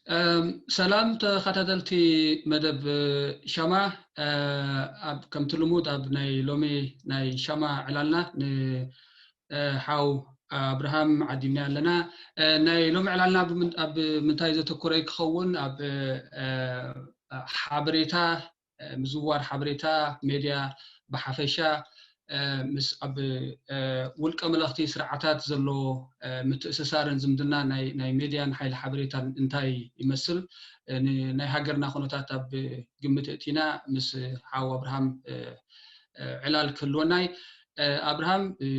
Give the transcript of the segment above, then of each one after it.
እም፣ ሰላም ተኸታተልቲ መደብ፣ እ፣ ሻማ፣ እ፣ ኣብ፣ ከምቲ ልሙድ ኣብ ናይ ሎሚ ናይ ሻማ ዕላልና ን፣ እ፣ ሓው ኣብርሃም ዓዲምና ኣለና። እ፣ ናይ ሎሚ ዕላልና ብምን-፣ ኣብ ምንታይ ዘተኮረ ክኸውን? ኣብ፣ እ፣ ሓበሬታ፣ እ፣ ምዝዋር ሓበሬታ፣ ሜድያ ብሓፈሻ፣ እ፣ ምስ ኣብ፣ እ፣ ውልቀ መለኽቲ ስርዓታት ዘሎ፣ እ፣ ምትእስሳርን ዝምድና ናይ፣ ናይ ሜድያን ሓይሊ ሓበሬታን እንታይ ይመስል? እ፣ ን-፣ ናይ ሃገርና ኩነታት ኣብ ግምት እቲና ምስ ሓው ኣብርሃም፣ እ፣ እ፣ ዕላል ክህልወና እዩ። እ፣ ኣብርሃም፣ እ፣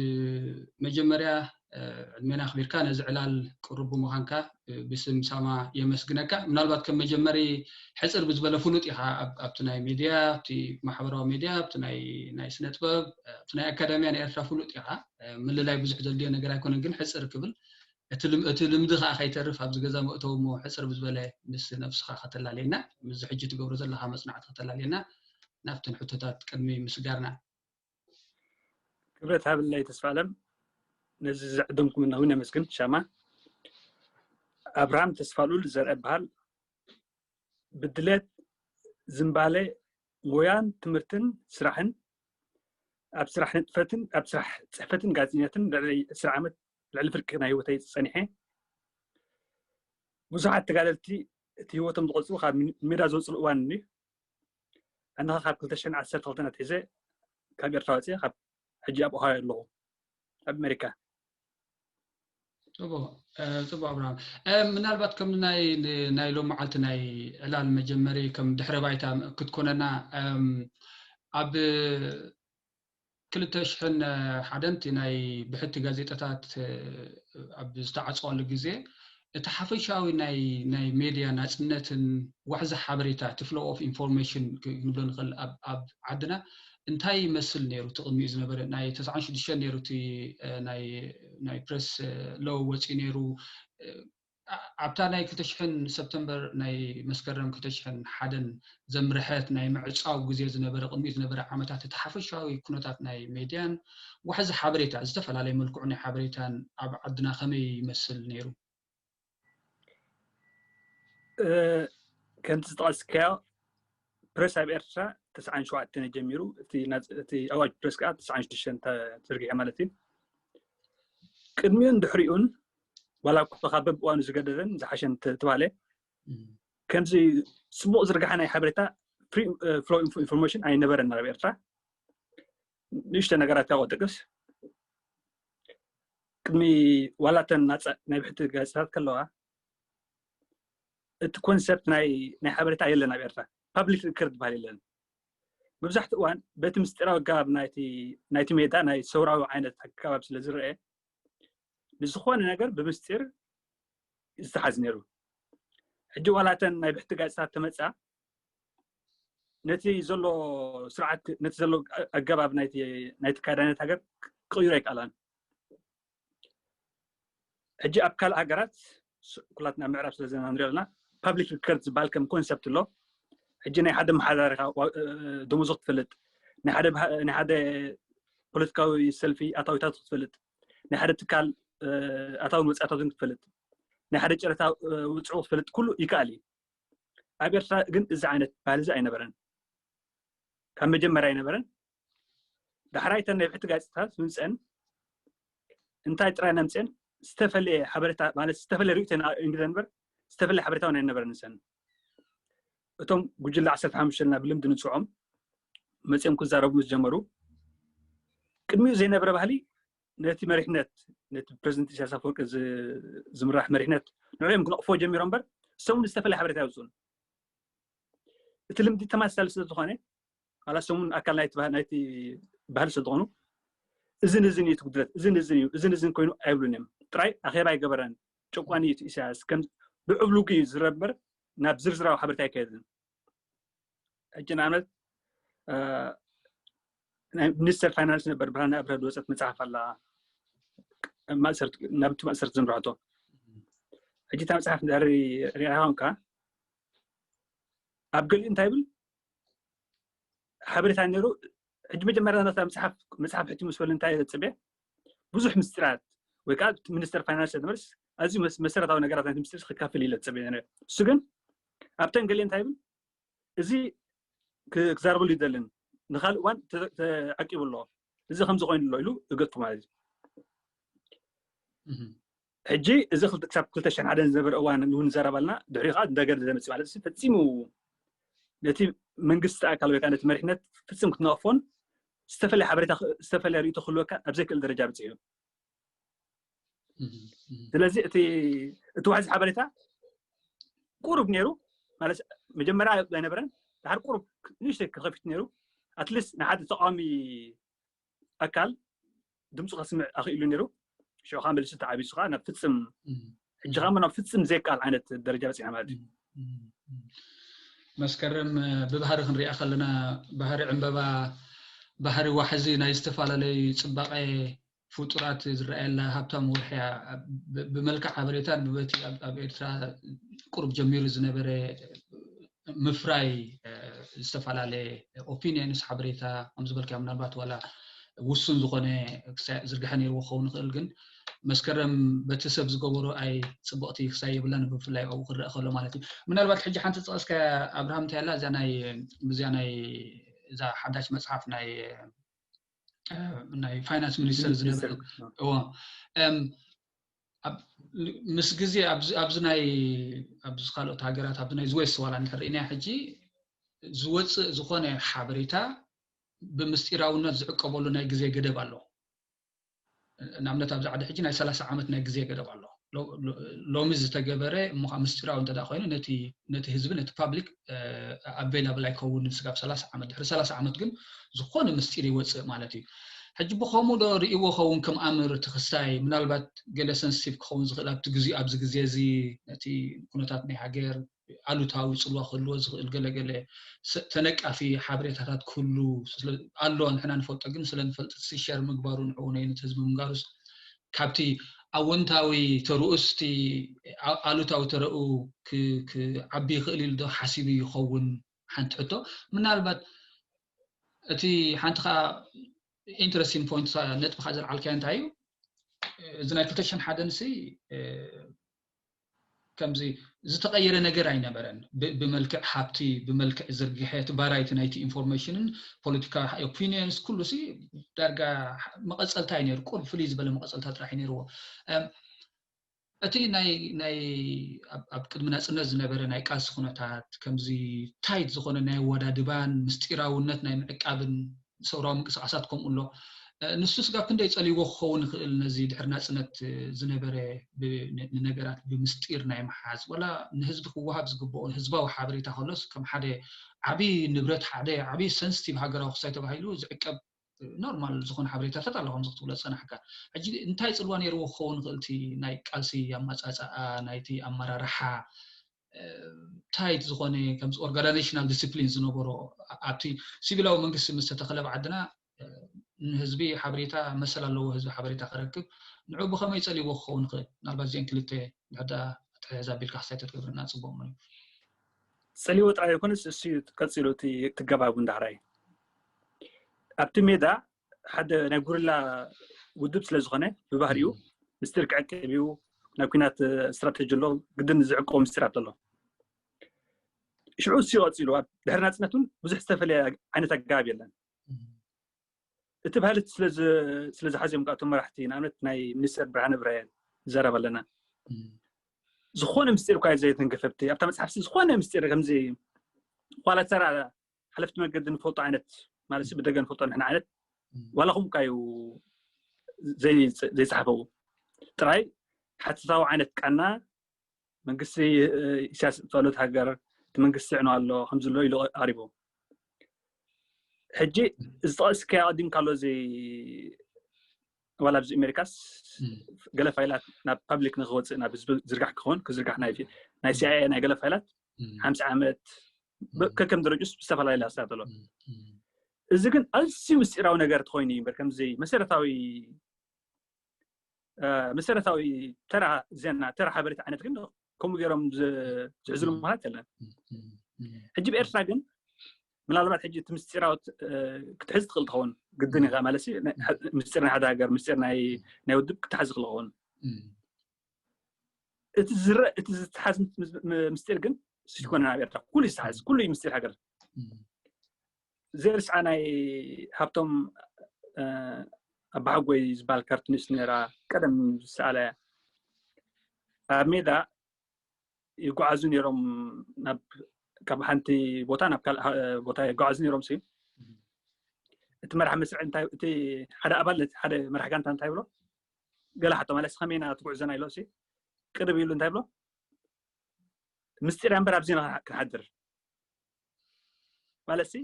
መጀመርያ፣ እ፣ ዕድሜና ኣኽቢርካ ነዚ ዕላል ቅሩብ ብምዃንካ፣ እ፣ ብስም ሳማ የመስግነካ። ምናልባት ከም መጀመሪ ሕጽር ብዝበለ ፍሉጥ ኢኻ ኣብ-፣ ኣብቲ ናይ ሚድያ፣ ኣብቲ ማሕበራዊ ሚድያ፣ ኣብቲ ናይ፣ ናይ ስነ ጥበብ፣ ኣብቲ ናይ ኣካዳሚያ ናይ ኤርትራ ፍሉጥ ኢኻ። እ፣ ምልላይ ብዙሕ ዘድልዮ ነገር ኣይኮነን፣ ግን ሕጽር ክብል እቲ ልም-፣ እቲ ልምዲ ከኣ ከይተርፍ ኣብዚ ገዛ መእተዊ እሞ ሕጽር ብዝበለ ምስ ነብስኻ ከተላልየና፣ ምስዚ ሕጂ ትገብሮ ዘለኻ መጽናዕቲ ከተላልየና ናብተን ሕቶታት ቅድሚ ምስጋርና። ክብረት ሃብለይ ተስፋ ኣለም፣ ነዚ ዘዕደምኩምና እውን የመስግን። ሻማ ኣብርሃም ተስፋልኡል ዘርአ በሃል። ብድሌት ዝምባሌ ሞያን ትምህርትን ስራሕን ኣብ ስራሕ ንጥፈትን ኣብ ስራሕ ጽሕፈትን ጋዜጠኛትን ልዕሊ ዕስራ ዓመት፣ ልዕሊ ፍርቂ ናይ ህይወተይ ጸኒሐ። ብዙሓት ተጋደልቲ እቲ ህይወቶም ዝቐጽሩ ካብ ሚ-፣ ሜዳ ዝወጽሉ እዋን እንዲ። ኣነ ካብ ክልተ ሽሕን ዓሰርተ ክልተን ኣትሒዘ ካብ ኤርትራ ወጺኤ፣ ካብ ሕጂ ኣብ ኦሃዮ ኣለኹ፣ ኣብ ኣሜሪካ። ጽቡቕ፣ እ፣ ጽቡቕ ኣብርሃም። እ፣ ምናልባት ከም ናይ፣ ን-፣ ናይ ሎም መዓልቲ ናይ ዕላል መጀመሪ ከም ድሕረ ባይታ ክትኮነና፣ እም፣ ኣብ ክልተ ሽሕን ሓደን እቲ ናይ ብሕቲ ጋዜጣታት፣ እ፣ ኣብ ዝተዓጽዋሉ ግዜ፣ እቲ ሓፈሻዊ ናይ፣ ናይ ሜድያ ናጽነትን ዋሕዚ ሓበሬታ፣ እቲ flow of information ክ-፣ ክንብሎ ንኽእል፣ ኣብ፣ ኣብ ዓድና እንታይ ይመስል ነይሩ? እቲ ቅድሚኡ ዝነበረ፣ ናይ ተስዓን ሽዱሽተን ነይሩ፣ እቲ፣ እ፣ ናይ፣ ናይ ፕረስ፣ እ፣ ሎው ወጺኡ ነይሩ። እ፣ ኣ-፣ ኣብታ ናይ ክልተ ሽሕን ሰፕተምበር፣ ናይ መስከረም ክልተ ሽሕን ሓደን ዘምርሐት ናይ ምዕጻው ግዜ ዝነበረ፣ ቅድሚኡ ዝነበረ ዓመታት፣ እቲ ሓፈሻዊ ኩነታት ናይ ሜድያን ዋሕዚ ሓበሬታ፣ ዝተፈላለየ መልክዑ ናይ ሓበሬታን ኣብ ዓድና ከመይ ይመስል ነይሩ? እ፣ ከምቲ ዝጠቐስካዮ፣ ፕረስ ኣብ ኤርትራ ተስዓን ሸውዓተን ጀሚሩ፣ እቲ ናጽ-፣ እቲ ኣዋጅ ፕረስ ከኣ ተስዓን ሽዱሽተን ተ-፣ ተዘርጊሑ ማለት እዩ። ቅድሚኡን ድሕሪኡን፣ ዋላ እኳ ካብ በብእዋኑ ዝገደደን ዝሓሸን ተ-፣ ተባህለ፣ እም። ከምዚ ጽቡቕ ዝርግሓ ናይ ሓበሬታ፣ ፍሪ፣ እ፣ ፍሎ ኢንፎ-፣ ኢንፎርሜሽን ኣይነበረን ኣብ ኤርትራ። ንእሽቶ ነገራት ካብ ክጠቅስ፣ ቅድሚ ዋላ እተን ናጻ ናይ ብሕቲ ጋዜጣታት ከለዋ፣ እቲ ኮንሰፕት ናይ፣ ናይ ሓበሬታ የለን ኣብ ኤርትራ። ፓብሊክ ሪከርድ ዝበሃል የለን። መብዛሕትኡ እዋን በቲ ምስጢራዊ ኣገባብ ናይቲ፣ ናይቲ ሜዳ ናይ ሰውራዊ ዓይነት ኣገባብ ስለ ዝረአ፣ ንዝኾነ ነገር ብምስጢር ዝተሓዝ ነይሩ። ሕጂ ዋላ እተን ናይ ብሕቲ ጋዜጣታት ተመጻ፣ ነቲ ዘሎ ስርዓት፣ ነቲ ዘሎ ኣገባብ ናይቲ፣ ናይቲ ኣካያዳነት ሃገር ክቕይሮ ኣይከኣላን። ሕጂ ኣብ ካልእ ሃገራት፣ ስ-፣ ኩላትና ኣብ ምዕራብ ስለ ዘለና ንሪኦ ኣለና፣ ፓብሊክ ሪከርድ ዝበሃል ከም ኮንሰፕት ኣሎ። ሕጂ ናይ ሓደ ኣመሓዳሪኻ ዋ-፣ እ፣ ደሞዙ ክትፈልጥ፣ ናይ ሓደ ብሃ-፣ ናይ ሓደ ፖለቲካዊ ሰልፊ ኣታዊታቱ ክትፈልጥ፣ ናይ ሓደ ትካል፣ እ፣ ኣታውን ወጻእታቱን ክትፈልጥ፣ ናይ ሓደ ጨረታ፣ እ፣ ውጽዑ ክትፈልጥ ኩሉ ይከኣል እዩ። ኣብ ኤርትራ ግን እዚ ዓይነት ባህሊ እዚ ኣይነበረን። ካብ መጀመርያ ኣይነበረን። ዳሕራይ እተን ናይ ብሕቲ ጋዜጣታት ምምፀን እንታይ ጥራይ ኣምፅአን፣ ዝተፈለየ ሓበሬታ፣ ማለት ዝተፈለየ ርእይቶ ኢና እንግዘ እምበር፣ ዝተፈለየ ሓበሬታ እውን ኣይነበረን ንሰን። እቶም ጉጅለ ዓሰርተ ሓሙሽተ ኢልና ብልምዲ ንፅውዖም መፅኦም ክዛረቡ ምስ ጀመሩ፣ ቅድሚኡ ዘይነበረ ባህሊ ነቲ መሪሕነት፣ ነቲ ፕረዚደንት ኢሳያስ ኣፈወርቂ ዝ-፣ ዝምራሕ መሪሕነት ንዕኦም ክነቕፍዎ ጀሚሮም እምበር፣ እሶም እውን ዝተፈለየ ሓበሬታ የውፅኡን። እቲ ልምዲ ተመሳሳሊ ስለ ዝኾነ፣ ዋላ እሶም እውን ኣካል ናይቲ ባህ-፣ ናይቲ ባህሊ ስለ ዝኾኑ፣ እዝን እዝን እዩ እቲ ጉድለት፣ እዝን እዝን እዩ፣ እዝን እዝን ኮይኑ ኣይብሉን እዮም። ጥራይ ኣኼባ ኣይገበረን፣ ጨቋኒ እዩ እቲ ኢሳያስ፣ ከም ብዕብሉጉ እዩ ዝረበር፣ ናብ ዝርዝራዊ ሓበሬታ ኣይከየድን። ሕጂ ንኣብነት፣ እ፣ ናይ ሚኒስተር ፋይናንስ ነበር ብርሃነ ኣብርሀ ዝወፀት መፅሓፍ ኣላ። ማእሰርቲ፣ ናብቲ ማእሰርቲ ዝምርሐቶ። ሕጂ እታ መፅሓፍ እንድሕር ሪኢኻ ኮንካ፣ ኣብ ገሊኡ እንታይ ይብል? ሓበሬታ ነይሩ። ሕጂ መጀመርያ ናታ መፅሓፍ፣ መፅሓፍ ሕጂ ምስ በሉ እንታይ ዘፅበ? ብዙሕ ምስጢራት፣ ወይ ከዓ እቲ ሚኒስተር ፋይናንስ ዝነበርስ ኣዝዩ መሰረታዊ ነገራት ናይቲ ምስጢር ክካፍል ኢለ ዝፀበየ ነረ። እሱ ግን ኣብተን ገሊአን እንታይ ይብል፣ እዚ ክዛረበሉ ይደልን ንካልእ እዋን ተዓቂቡ ኣሎ፣ እዚ ከምዚ ኮይኑ ኣሎ ኢሉ እገጥፉ ማለት እዩ። ሕጂ እዚ ክሳብ ክልተ ሽሕን ሓደን ዝነበረ እዋን እውን ንዘረባልና ድሕሪ ከዓ እንደገደ ዘመፅእ ማለት ፈፂሙ ነቲ መንግስቲ ኣካል ወይ ከዓ ነቲ መሪሕነት ፍፅም ክትነቕፎን ዝተፈላለየ ሓበሬታ ዝተፈላለየ ርእቶ ክህልወካ ኣብ ዘይክእል ደረጃ በፂሑ እዩ። ስለዚ እቲ እቲ ዋሕዚ ሓበሬታ ቁሩብ ነይሩ ማለት መጀመርያ ኣይነበረን። ድሓር ቁሩብ ንእሽተይ ክኸፊት ነይሩ። ኣትሊስት ንሓደ ተቃዋሚ ኣካል ድምፁ ከስምዕ ኣኽኢሉ ነይሩ። ሽዑ ከዓ መሊሱ ተዓቢሱ ከዓ ናብ ፍፅም ሕጂ ከዓ ናብ ፍፅም ዘይከኣል ዓይነት ደረጃ በፂሕና ማለት እዩ። መስከረም ብባህሪ ክንሪኣ ከለና ባህሪ ዕምበባ ባህሪ ዋሕዚ ናይ ዝተፈላለዩ ፅባቐ ፍጡራት ዝረኣየላ ሃብታም ወርሒ እያ። ብመልክዕ ሓበሬታን ብበቲ ኣብ ኤርትራ ቁሩብ ጀሚሩ ዝነበረ ምፍራይ ዝተፈላለየ ኦፒኒየንስ ሓበሬታ ከምዝበልካ ምናልባት ዋላ ውሱን ዝኾነ ዝርግሐ ነይርዎ ክኸውን ይኽእል፣ ግን መስከረም በቲ ሰብ ዝገበሮ ኣይ ፅብቕቲ ክሳይ የብላን ብፍላይ ኣብኡ ክረአ ከሎ ማለት እዩ። ምናልባት ሕጂ ሓንቲ ዝጠቐስካ ኣብርሃም እንታይ ኣላ እዚኣ ናይ እዚኣ ናይ እዛ ሓዳሽ መፅሓፍ ናይ ናይ ፋይናንስ ሚኒስተር ዝነበረ ምስ ግዜ ኣብዚ ናይ ኣብዚ ካልኦት ሃገራት ኣብዚ ናይ ዝወስ ዋላ እንድሕር ርኢናዮ ሕጂ ዝወፅእ ዝኾነ ሓበሬታ ብምስጢራውነት ዝዕቀበሉ ናይ ግዜ ገደብ ኣሎ። ንኣብነት ኣብዚ ዓዲ ሕጂ ናይ ሰላሳ ዓመት ናይ ግዜ ገደብ ኣሎ። ሎሚ ዝተገበረ እሞ ከዓ ምስጢራዊ እንተ ኮይኑ ነቲ ህዝቢ ነቲ ፓብሊክ ኣቬላብል ኣይከውንን ስጋብ ሰላሳ ዓመት ድሕሪ ሰላሳ ዓመት ግን ዝኾነ ምስጢር ይወፅእ ማለት እዩ። ሕጂ ብከምኡ ዶ ርእይዎ ኸውን ከም ኣምር እቲ ክስታይ ምናልባት ገለ ሰንስቲቭ ክኸውን ዝኽእል ኣብቲ ግዜ ኣብዚ ግዜ እዚ ነቲ ኩነታት ናይ ሃገር ኣሉታዊ ፅልዋ ክህልዎ ዝኽእል ገለገለ ተነቃፊ ሓበሬታታት ክህሉ ኣሎ ንሕና ንፈልጦ ግን ስለ ንፈልጥ ሸር ምግባሩ ንዕኡ ነይነት ህዝቢ ምንጋሩስ ካብቲ ኣወንታዊ ተርኡስቲ ኣሉታዊ ተረኡ ክዓቢ ይኽእል ኢሉ ዶ ሓሲቡ ይኸውን? ሓንቲ ሕቶ ምናልባት እቲ ሓንቲ ከዓ ኢንትረስቲንግ ፖይንት ነጥቢ ከዓ ዘልዓልካዮ እንታይ እዩ እዚ ናይ ክልተ ሽሕን ሓደን ሲ ከምዚ ዝተቐየረ ነገር ኣይነበረን። ብመልክዕ ሃብቲ፣ ብመልክዕ ዝርግሐ እቲ ባራይቲ ናይቲ ኢንፎርሜሽንን ፖለቲካዊ ኦፒኒየንስ ኩሉ ሲ ዳርጋ መቐፀልታ እዩ ነይሩ። ቁሩብ ፍልይ ዝበለ መቐፀልታ ጥራሕ እዩ ነይርዎ። እቲ ናይ ናይ ኣብ ቅድሚ ናፅነት ዝነበረ ናይ ቃልሲ ኩነታት ከምዚ ታይት ዝኾነ ናይ ኣወዳድባን ምስጢራውነት ናይ ምዕቃብን ሰውራዊ ምንቅስቃሳት ከምኡ ኣሎ። ንሱ ስጋብ ክንደይ ፀሊዎ ክኸውን ይኽእል ነዚ ድሕሪ ናፅነት ዝነበረ ንነገራት ብምስጢር ናይ ምሓዝ ዋላ ንህዝቢ ክወሃብ ዝግብኦ ህዝባዊ ሓበሬታ ከሎስ ከም ሓደ ዓብዪ ንብረት ሓደ ዓብዪ ሰንስቲቭ ሃገራዊ ክሳይ ተባሂሉ ዝዕቀብ ኖርማል ዝኾነ ሓበሬታታት ኣሎ ከምዚ ክትብሎ ዝፀናሕካ። ሕጂ እንታይ ፅልዋ ነይርዎ ክኸውን ይኽእል እቲ ናይ ቃልሲ ኣመፃፅኣ ናይቲ ኣመራርሓ ታይት ዝኾነ ከምዚ ኦርጋናይዜሽናል ዲስፕሊን ዝነበሮ ኣብቲ ሲቪላዊ መንግስቲ ምስ ተተኸለ ብዓድና ንህዝቢ ሓበሬታ መሰል ኣለዎ ህዝቢ ሓበሬታ ክረክብ ንዑ ብኸመይ ፀሊዎ ክኸውን ይኽእል ምናልባት እዚአን ክልተ ንሕዳ ኣትሕዛ ቢልካ ክሳይ ተትገብርና ፅቡቅ ምኑ ፀሊዎ ጥራይ ይኮንስ እሱ ቀፂሉ እቲ ትገባቡ እንዳሕራይ ኣብቲ ሜዳ ሓደ ናይ ጉርላ ውድብ ስለ ዝኾነ ብባህሪኡ ምስጢር ክዕቅብ እዩ ናብ ኩናት ስትራተጂ ኣሎ ግድን ዝዕቀቡ ምስጢራት ኣሎ ሽዑ እሱ ቀፂሉ ኣብ ድሕሪ ናፅነት እውን ብዙሕ ዝተፈለየ ዓይነት ኣገባብ የለን እቲ ባህሊ ስለ ዝሓዝዮም ከዓ እቶም መራሕቲ ንኣብነት ናይ ሚኒስተር ብርሃነ ብራየን ንዘረብ ኣለና ዝኾነ ምስጢር እኳ ዘይተንከፈብቲ ኣብታ መፅሓፍሲ ዝኾነ ምስጢር ከምዚ ዋላ ተራ ሓለፍቲ መገዲ ንፈልጦ ዓይነት ማለት ብደገ ንፈልጦ ንሕና ዓይነት ዋላ ኹም እኳ እዩ ዘይፀሓፈው ጥራይ ሓተታዊ ዓይነት ቃና መንግስቲ ኢሳያስ ጸሎት ሃገር እቲ መንግስቲ ይዕኖ ኣሎ ከም ዘሎ ኢሉ ኣሪቡ ሕጂ እዚ ጠቐስካዮ ቀዲም ካሎ እዚ ዋላ ኣብዚ ኣሜሪካስ ገለ ፋይላት ናብ ፓብሊክ ንክወፅእ ናብ ህዝቢ ዝርጋሕ ክኸውን ክዝርጋሕ ናይ ናይ ሲኣይኤ ናይ ገለ ፋይላት ሓምሳ ዓመት ከከም ደረጅስ ብዝተፈላለየ ላስታት ኣሎ እዚ ግን ኣዝዩ ምስጢራዊ ነገር ተኮይኑ እዩ በር ከምዚ መሰረታዊ መሰረታዊ ተራ ዜና ተራ ሓበሬታ ዓይነት ግን ከምኡ ገይሮም ዝሕዝሉ ምክንያት የለን ሕጂ ብኤርትራ ግን ምናልባት ሕጂ እቲ ምስጢራዊ ክትሕዝ ትኽእል ትኸውን ግድን ኢኻ ማለት ምስጢር ናይ ሓደ ሃገር ምስጢር ናይ ውድብ ክትሓዝ ትኽእል ትኸውን እቲ ዝረእ እቲ ዝተሓዝ ምስጢር ግን ስኮነ ኣብ ኤርትራ ኩሉ ዝተሓዝ ኩሉ ምስጢር ሃገር። ዘርስዓ ናይ ሃብቶም ኣባሓጎይ ዝበሃል ካርቱኒስት ነራ ቀደም ዝሰኣለ ኣብ ሜዳ ይጓዓዙ ነይሮም ናብ ካብ ሓንቲ ቦታ ናብ ካልእ ቦታ ይጓዓዙ ነይሮም ሲ እቲ መራሕ መስርዕ እንታይ እቲ ሓደ ኣባል እቲ ሓደ መራሕ ጋንታ እንታይ ብሎ ገለ ሓቶ ማለት ከመይና ትጉዕዘና ኢሎ ሲ ቅርብ ኢሉ እንታይ ብሎ ምስጢር እምበር ኣብዚ ኢና ክንሓድር ማለት ሲ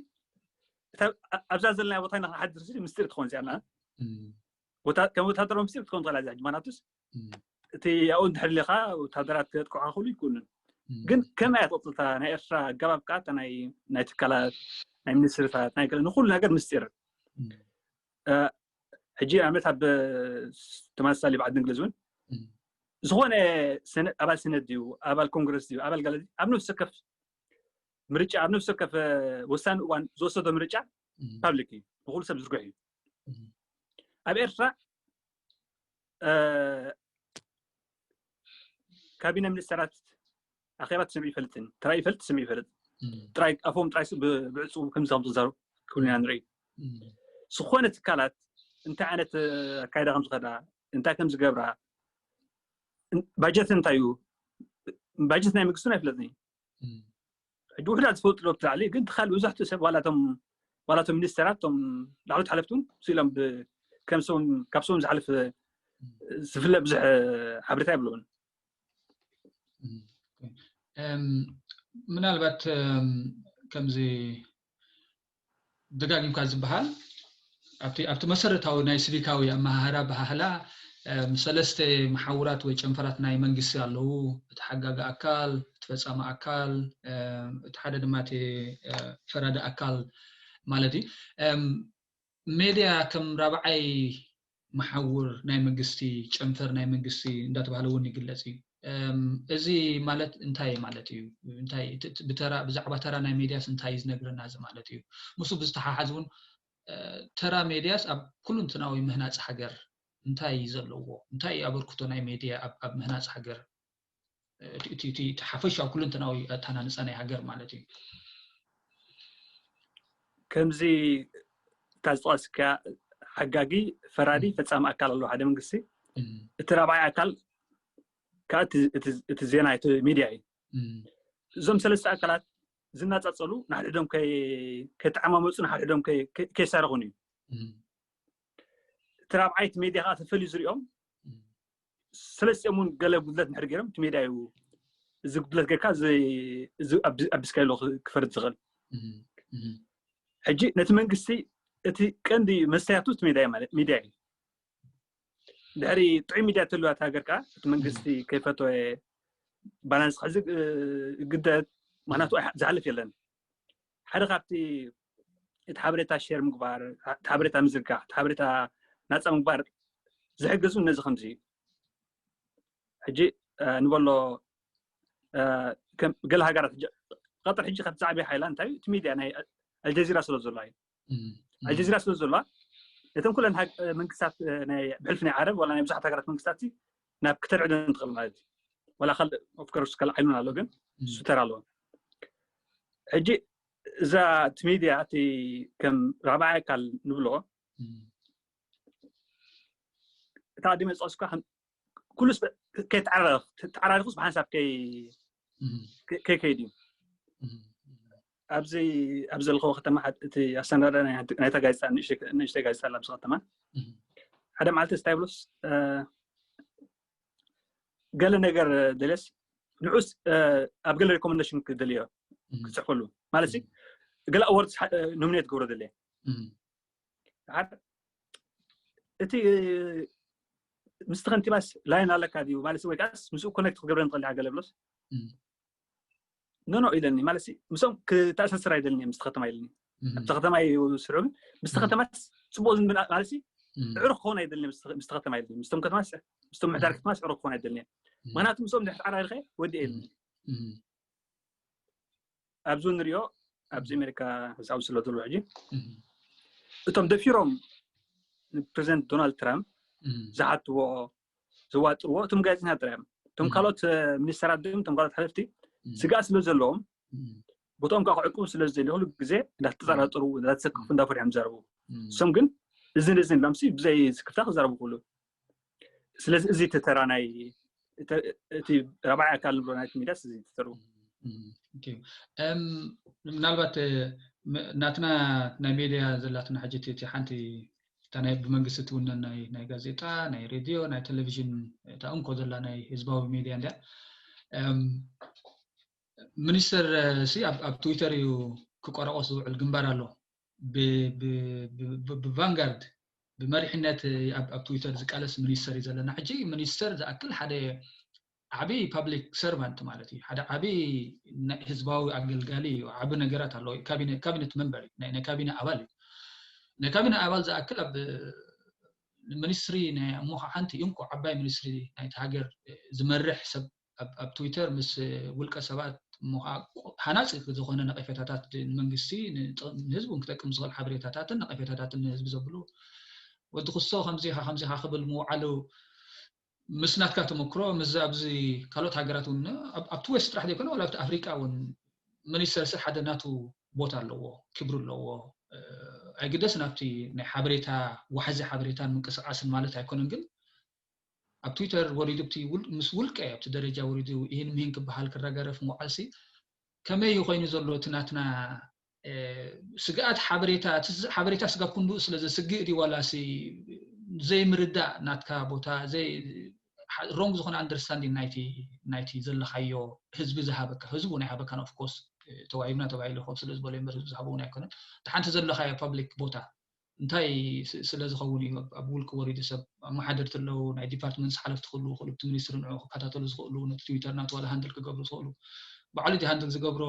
ኣብዛ ዘለና ቦታ ኢና ክንሓድር ሲ ምስጢር ትኾን እዚኣና ከም ወታደራዊ ምስጢር ክትኮን ትኽእል እዚኣ ማናቱስ እቲ ያው እንድሕር ሌኻ ወታደራት ክጥቅዑ ክኽእሉ ይክእሉን ግን ከመይ እያ ትቕፅልታ ናይ ኤርትራ ኣገባብ ከዓ ናይ ትካላት ናይ ሚኒስትርታት ናይ ገለ ንኩሉ ነገር ምስጢር ሕጂ ኣብነት ኣብ ተመሳሳሊ በዓል እንግሊዝ እውን ዝኾነ ኣባል ሰነድ ድዩ ኣባል ኮንግረስ ድዩ ኣባል ገለ ኣብ ነፍሲ ወከፍ ምርጫ ኣብ ነፍሲ ወከፍ ወሳኒ እዋን ዝወሰዶ ምርጫ ፓብሊክ እዩ ንኩሉ ሰብ ዝርግሕ እዩ ኣብ ኤርትራ ካቢነ ሚኒስተራት ኣኼባ ትሰምዑ ይፈልጥን ጥራይ ይፈልጥ ትሰምዑ ይፈልጥ ጥራይ ኣፎም ጥራይ ብዕፁ ከምዚ ከም ዝዛሩ ክብልና ንርኢ ዝኾነ ትካላት እንታይ ዓይነት ኣካይዳ ከም ዝኸዳ እንታይ ከም ዝገብራ ባጀት እንታይ እዩ ባጀት ናይ መንግስቱን ኣይፍለጥን እዩ ሕጂ ውሕዳት ዝፈልጡ ዶ ብትላዕሊ ግን ትኻል ብዙሕቲ ሰብ ዋላቶም ዋላቶም ሚኒስተራት ቶም ላዕሎት ሓለፍቲ እውን ስኢሎም ከም ሰም ካብ ሰም ዝሓልፍ ዝፍለ ብዙሕ ሓበሬታ የብለውን ምናልባት ከምዚ ደጋጊምካ ዝበሃል ኣብቲ ኣብቲ መሰረታዊ ናይ ስቪካዊ ኣመሃህራ ባህህላ ሰለስተ መሓውራት ወይ ጨንፈራት ናይ መንግስቲ ኣለዉ። እቲ ሓጋጊ ኣካል፣ እቲ ፈፃሚ ኣካል፣ እቲ ሓደ ድማ እቲ ፈራዲ ኣካል ማለት እዩ። ሜድያ ከም ራብዓይ መሓውር ናይ መንግስቲ ጨንፈር ናይ መንግስቲ እንዳተባህለ እውን ይግለፅ እዩ። እዚ ማለት እንታይ ማለት እዩ? እንታይ ብተራ ብዛዕባ ተራ ናይ ሜድያስ እንታይ እዩ ዝነግረና እዚ ማለት እዩ? ምስኡ ብዝተሓሓዝ እውን ተራ ሜድያስ ኣብ ኩሉንትናዊ ምህናፅ ሃገር እንታይ እዩ ዘለዎ? እንታይ እዩ ኣበርክቶ ናይ ሜድያ ኣብ ምህናፅ ሃገር? እቲ ሓፈሻዊ ኩሉንትናዊ ኣተሃናንፃ ናይ ሃገር ማለት እዩ። ከምዚ እታ ዝጠቀስካ ሓጋጊ ፈራዲ ፈፃሚ ኣካል ኣለዎ ሓደ መንግስቲ እቲ ራብዓይ ኣካል ከዓ እቲ ዜና እቲ ሚድያ እዩ እዞም ሰለስተ ኣካላት ዝናፃፀሉ ንሓድሕዶም ከይተዓማመፁ ንሓድሕዶም ከይሳረኹን እዩ እቲ ራብዓይቲ ሜድያ ከዓ ተፈልዩ ዝሪኦም ሰለስቲኦም እውን ገለ ጉድለት እንድሕር ገይሮም እቲ ሜድያ እዩ እዚ ጉድለት ጌርካ ኣብዚ ስካይሎ ክፈርድ ዝኽእል ሕጂ ነቲ መንግስቲ እቲ ቀንዲ መስተያቱ እቲ ሜድያ ማለት ሚድያ እዩ ድሕሪ ጥዑይ ሚድያ ተልዋ እቲ ሃገር ከዓ እቲ መንግስቲ ከይፈተወ ባላንስ ክሕዚ ግደት ምክንያቱ ዝሓልፍ የለን ሓደ ካብቲ እቲ ሓበሬታ ሼር ምግባር እቲ ሓበሬታ ምዝርጋሕ እቲ ሓበሬታ ናፃ ምግባር ዝሕግዙ ነዚ ከምዚ እዩ ሕጂ ንበሎ ገለ ሃገራት ቀጠር ሕጂ ካብቲ ዛዕበ ሓይላ እንታይ እቲ ሚድያ ናይ ኣልጀዚራ ስለ ዘሎ እዩ ኣልጀዚራ ስለ ዘሎ እተን ኩለን መንግስታት ብሕልፊ ናይ ዓረብ ወላ ናይ ብዙሓት ሃገራት መንግስታት ናብ ክተልዕለን ትኽእል ማለት እዩ ወላ ካልእ ኦፍኮርስ ካልእ ዓይኑን ኣሎ ግን እሱ ተራ ኣለዎ ሕጂ እዛ እቲ ሚድያ እቲ ከም ራብዓይ ኣካል ንብሎ እታ ቅድሚ ዝጠቅስኳ ኩሉ ከይተዓራረኽስ ብሓንሳብ ከይከይድ እዩ ኣብዚ ኣብ ዘለኸዎ ከተማ እቲ ኣሰናዳ ናይታ ጋዜጣ ንእሽተይ ጋዜጣ ኣብዚ ከተማ ሓደ መዓልቲ ስታይ ብሎስ ገለ ነገር ደለስ ንዑስ ኣብ ገለ ሪኮመንደሽን ክደልዮ ክፅሕፈሉ ማለት ገለ ኣዋርድ ኖሚኔት ገብሮ ደለ እቲ ምስቲ ከንቲባስ ላይን ኣለካ ድዩ ማለት ወይ ከዓስ ምስኡ ኮኔክት ክገብረ ንኽእል ገለ ብሎስ ኖኖ ኢለኒ ማለት ምስኦም ክተኣሳስር ኣይደልኒ ምስቲ ከተማ ኢለኒ ኣብቲ ከተማ እዩ ስርዑ ግን ምስቲ ከተማስ ፅቡቅ ዝንብል ማለት ዕሩኽ ክኸውን ኣይደልኒ ምስቲ ከተማ ኢለኒ ምስቶም ከተማስ ምስቶም ምሕዳር ከተማስ ዕሩኽ ክኸውን ኣይደልኒ ምክንያቱ ምስኦም ድሕር ዓራሪኸ ወዲ ኢለኒ ኣብዚ ንሪኦ ኣብዚ ኣሜሪካ ህፃዊ ስለ ዘሎ ሕጂ እቶም ደፊሮም ንፕሬዚደንት ዶናልድ ትራምፕ ዝሓትዎ ዘዋጥርዎ እቶም ጋዜጠኛታት ጥራዮም እቶም ካልኦት ሚኒስተራት ድም እቶም ካልኦት ሓለፍቲ ስጋት ስለ ዘለዎም ቦቶም ካብ ክዕቅቡ ስለ ዝደልዩ ኩሉ ግዜ እንዳተጠራጠሩ እንዳተሰከፉ እንዳፈርሑ እዮም ዝዛረቡ። እሶም ግን እዚ ነዚ ኢሎምሲ ብዘይ ስክፍታ ክዛረቡ ክእሉ። ስለዚ እዚ ተራ ናይ እቲ ራብዓይ ኣካል ንብሎ ናይቲ ሚድያስ እዚ ተሩ። ምናልባት ናትና ናይ ሜድያ ዘላትና ሕጂ እቲ ሓንቲ እታ ናይ ብመንግስቲ ትውነን ናይ ናይ ጋዜጣ ናይ ሬድዮ ናይ ቴሌቪዥን እታ እንኮ ዘላ ናይ ህዝባዊ ሜድያ እንድያ። ሚኒስተር ሲ ኣብ ትዊተር እዩ ክቆረቆስ ዝውዕል ግንባር ኣሎ። ብቫንጋርድ ብመሪሕነት ኣብ ትዊተር ዝቃለስ ሚኒስተር እዩ ዘለና። ሕጂ ሚኒስተር ዝኣክል ሓደ ዓብይ ፓብሊክ ሰርቫንት ማለት እዩ። ሓደ ዓብይ ህዝባዊ ኣገልጋሊ እዩ። ዓቢ ነገራት ኣለዎ። ካቢነት መንበር እዩ። ናይ ካቢነ ኣባል እዩ። ናይ ካቢነ ኣባል ዝኣክል ኣብ ሚኒስትሪ ናይ እሞ ሓንቲ እንኮ ዓባይ ሚኒስትሪ ናይቲ ሃገር ዝመርሕ ሰብ ኣብ ትዊተር ምስ ውልቀ ሰባት እሞ ሃናፂ ዝኾነ ነቐፌታታት ንመንግስቲ ንህዝቢ ክጠቅም ዝኽእል ሓበሬታታትን ነቐፌታታትን ንህዝቢ ዘብሉ ወዲ ክስቶ ከምዚኻ ከምዚኻ ክብል ምውዓሉ ምስ ናትካ ተመክሮ ምስ ኣብዚ ካልኦት ሃገራት እውን ኣብቲ ዌስት ጥራሕ ዘይኮነ ዋላ ኣብቲ ኣፍሪቃ እውን ሚኒስተር ሲ ሓደ ናቱ ቦታ ኣለዎ፣ ክብሪ ኣለዎ። ኣይግደስ ናብቲ ናይ ሓበሬታ ዋሕዚ ሓበሬታን ምንቅስቃስን ማለት ኣይኮነን፣ ግን ኣብ ትዊተር ወሪዱ ምስ ውልቀ ኣብቲ ደረጃ ወሪዱ ይህን ምሂን ክበሃል ክረጋረፍ ምውዓልሲ ከመይ እዩ ኮይኑ ዘሎ እቲ ናትና ስግኣት ሓበሬታ ሓበሬታ ስጋብ ክንድኡ ስለ ዘስግእ ድዩ ዋላሲ ዘይምርዳእ ናትካ ቦታ ዘይ ሮንግ ዝኾነ ኣንደርስታንዲንግ ናይቲ ናይቲ ዘለኻዮ ህዝቢ ዝሃበካ ህዝቡ ናይ ሃበካን ኦፍኮርስ ተዋሂብና ተባሂሉ ኮብ ስለ ዝበሎ እምበር ህዝቢ ዝሃበ እውን ኣይኮነን። እቲ ሓንቲ ዘለኻዮ ፓብሊክ ቦታ እንታይ ስለ ዝኸውን እዩ ኣብ ውልቂ ወሪዱ ሰብ ኣመሓደርቲ ኣለዉ ናይ ዲፓርትመንት ሓለፍቲ ክህሉ ክእሉ እቲ ሚኒስትሪ ንዑ ክከታተሉ ዝኽእሉ ነቲ ትዊተር ናቱ ዋላ ሃንድል ክገብሩ ዝኽእሉ ባዕሉ እቲ ሃንድል ዝገብሮ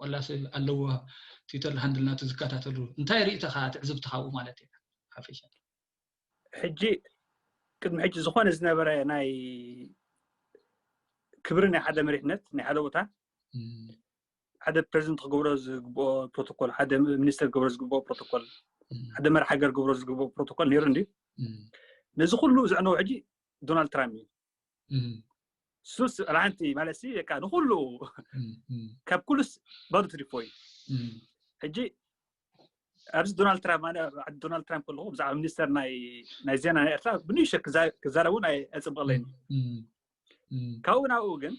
ዋላ ኣለዎ ትዊተር ሃንድል ናቱ ዝከታተሉ እንታይ ርእይቶኻ ትዕዝብትኻ ኣብኡ ማለት እዩ ሓፈሻ ሕጂ ቅድሚ ሕጂ ዝኾነ ዝነበረ ናይ ክብሪ ናይ ሓደ መሪሕነት ናይ ሓደ ቦታ ሓደ ፕሬዚደንት ክገብሮ ዝግብኦ ፕሮቶኮል ሓደ ሚኒስተር ክገብሮ ዝግብኦ ፕሮቶኮል ሓደ መራሒ ሃገር ክገብሮ ዝግብኦ ፕሮቶኮል ነይሩ እንዲ ነዚ ኩሉ ዘዕነዎ ሕጂ ዶናልድ ትራምፕ እዩ ሱስ ራንቲ ማለት ሲ በቃ ንኩሉ ካብ ኩሉስ ባዶ ትሪፎ እዩ ሕጂ ኣብዚ ዶናልድ ትራምፕ ማለት ዓዲ ዶናልድ ትራምፕ ከለኹ ብዛዕባ ሚኒስተር ናይ ናይ ዜና ናይ ኤርትራ ብንእሽቶ ክዛረቡ ኣይፅብቐለይን ካብኡ ናብኡ ግን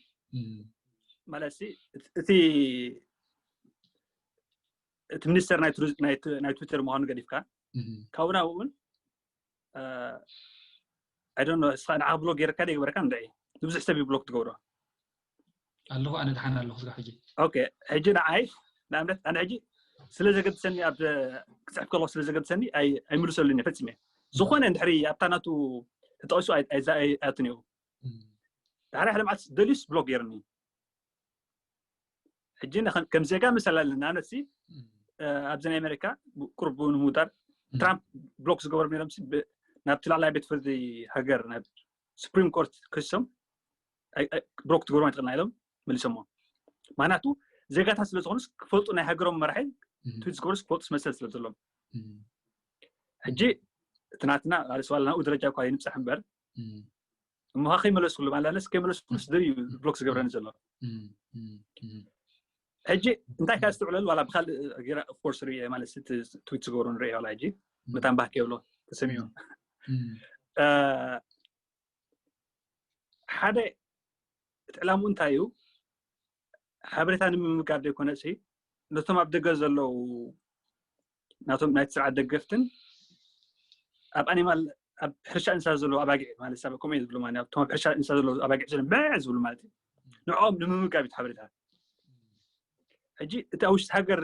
ማለት እቲ እቲ ሚኒስተር ናይ ትዊተር ምዃኑ ገዲፍካ ካብኡ ናብኡ እውን I don't know እስኻ ንዓ ብሎክ ጌርካ ዶ ይግበረካ እንድዒ ንብዙሕ ሰብ ብሎክ ትገብሮ ኣለኹ ኣነ ድሓን ኣለኹ ስጋ ሕጂ ኦኬ ሕጂ ንዓይ ንኣብነት ኣነ ሕጂ ስለ ዘገድሰኒ ኣብ ክፅሕፍ ከለኹ ስለ ዘገድሰኒ ኣይምልሰሉን ፈፂመ ዝኾነ እንድሕሪ ኣብታ ናቱ ተጠቂሱ ኣይኣትን እዩ ድሓሪ ሓደ መዓልቲ ደልዩስ ብሎክ ገይርኒ ሕጂ ከም ዜጋ መሰል ኣለና ንኣብነት ኣብዚ ናይ ኣሜሪካ ቁርብ ንምውዳር ትራምፕ ብሎክ ዝገበሩ ነይሮም ናብቲ ላዕላይ ቤት ፍርዲ ሃገር ናብ ሱፕሪም ኮርት ክሶም ብሎክ ትገብሩ ኣይትኽእልና ኢሎም መሊሶሞ ማናቱ ዜጋታት ስለ ዝኾኑስ ክፈልጡ ናይ ሃገሮም መራሒ ትዊት ዝገብሩስ ክፈልጡ መሰል ስለ ዘለዎም ሕጂ እቲ ናትና ስዋል ናብኡ ደረጃ እኳ ይንብፃሕ እምበር እሞ ከይመለስኩሉ ማለት ከይመለስኩሉስ ደልዩ ብሎክ ዝገብረኒ ዘሎ ሕጂ እንታይ ካብ ዝትውዕለሉ ዋላ ብካልእ ጌራ ኦፍኮርስ ሪኦ ማለት እቲ ትዊት ዝገብሮ ንሪኦ ዋላ ሕጂ መታን ባህ ከይብሎ ተሰሚዑ ሓደ እቲ ዕላምኡ እንታይ እዩ ሓበሬታ ንምምጋብ ዘይኮነ ሲ ነቶም ኣብ ደገ ዘለዉ ናቶም ናይቲ ስርዓት ደገፍትን ኣብ ኣኒማል ኣብ ሕርሻ እንስሳ ዘለዉ ኣባጊዕ ማለት ሰብ ከምኡ ዝብሉ ማለት እቶም ኣብ ሕርሻ እንስሳ ዘለዉ ኣባጊዕ ዝብሉ በዕ ዝብሉ ማለት እዩ ንዕኦም ንምምጋብ እዩ ሓበሬታ ሕጂ እቲ ኣብ ውሽጢ ሃገር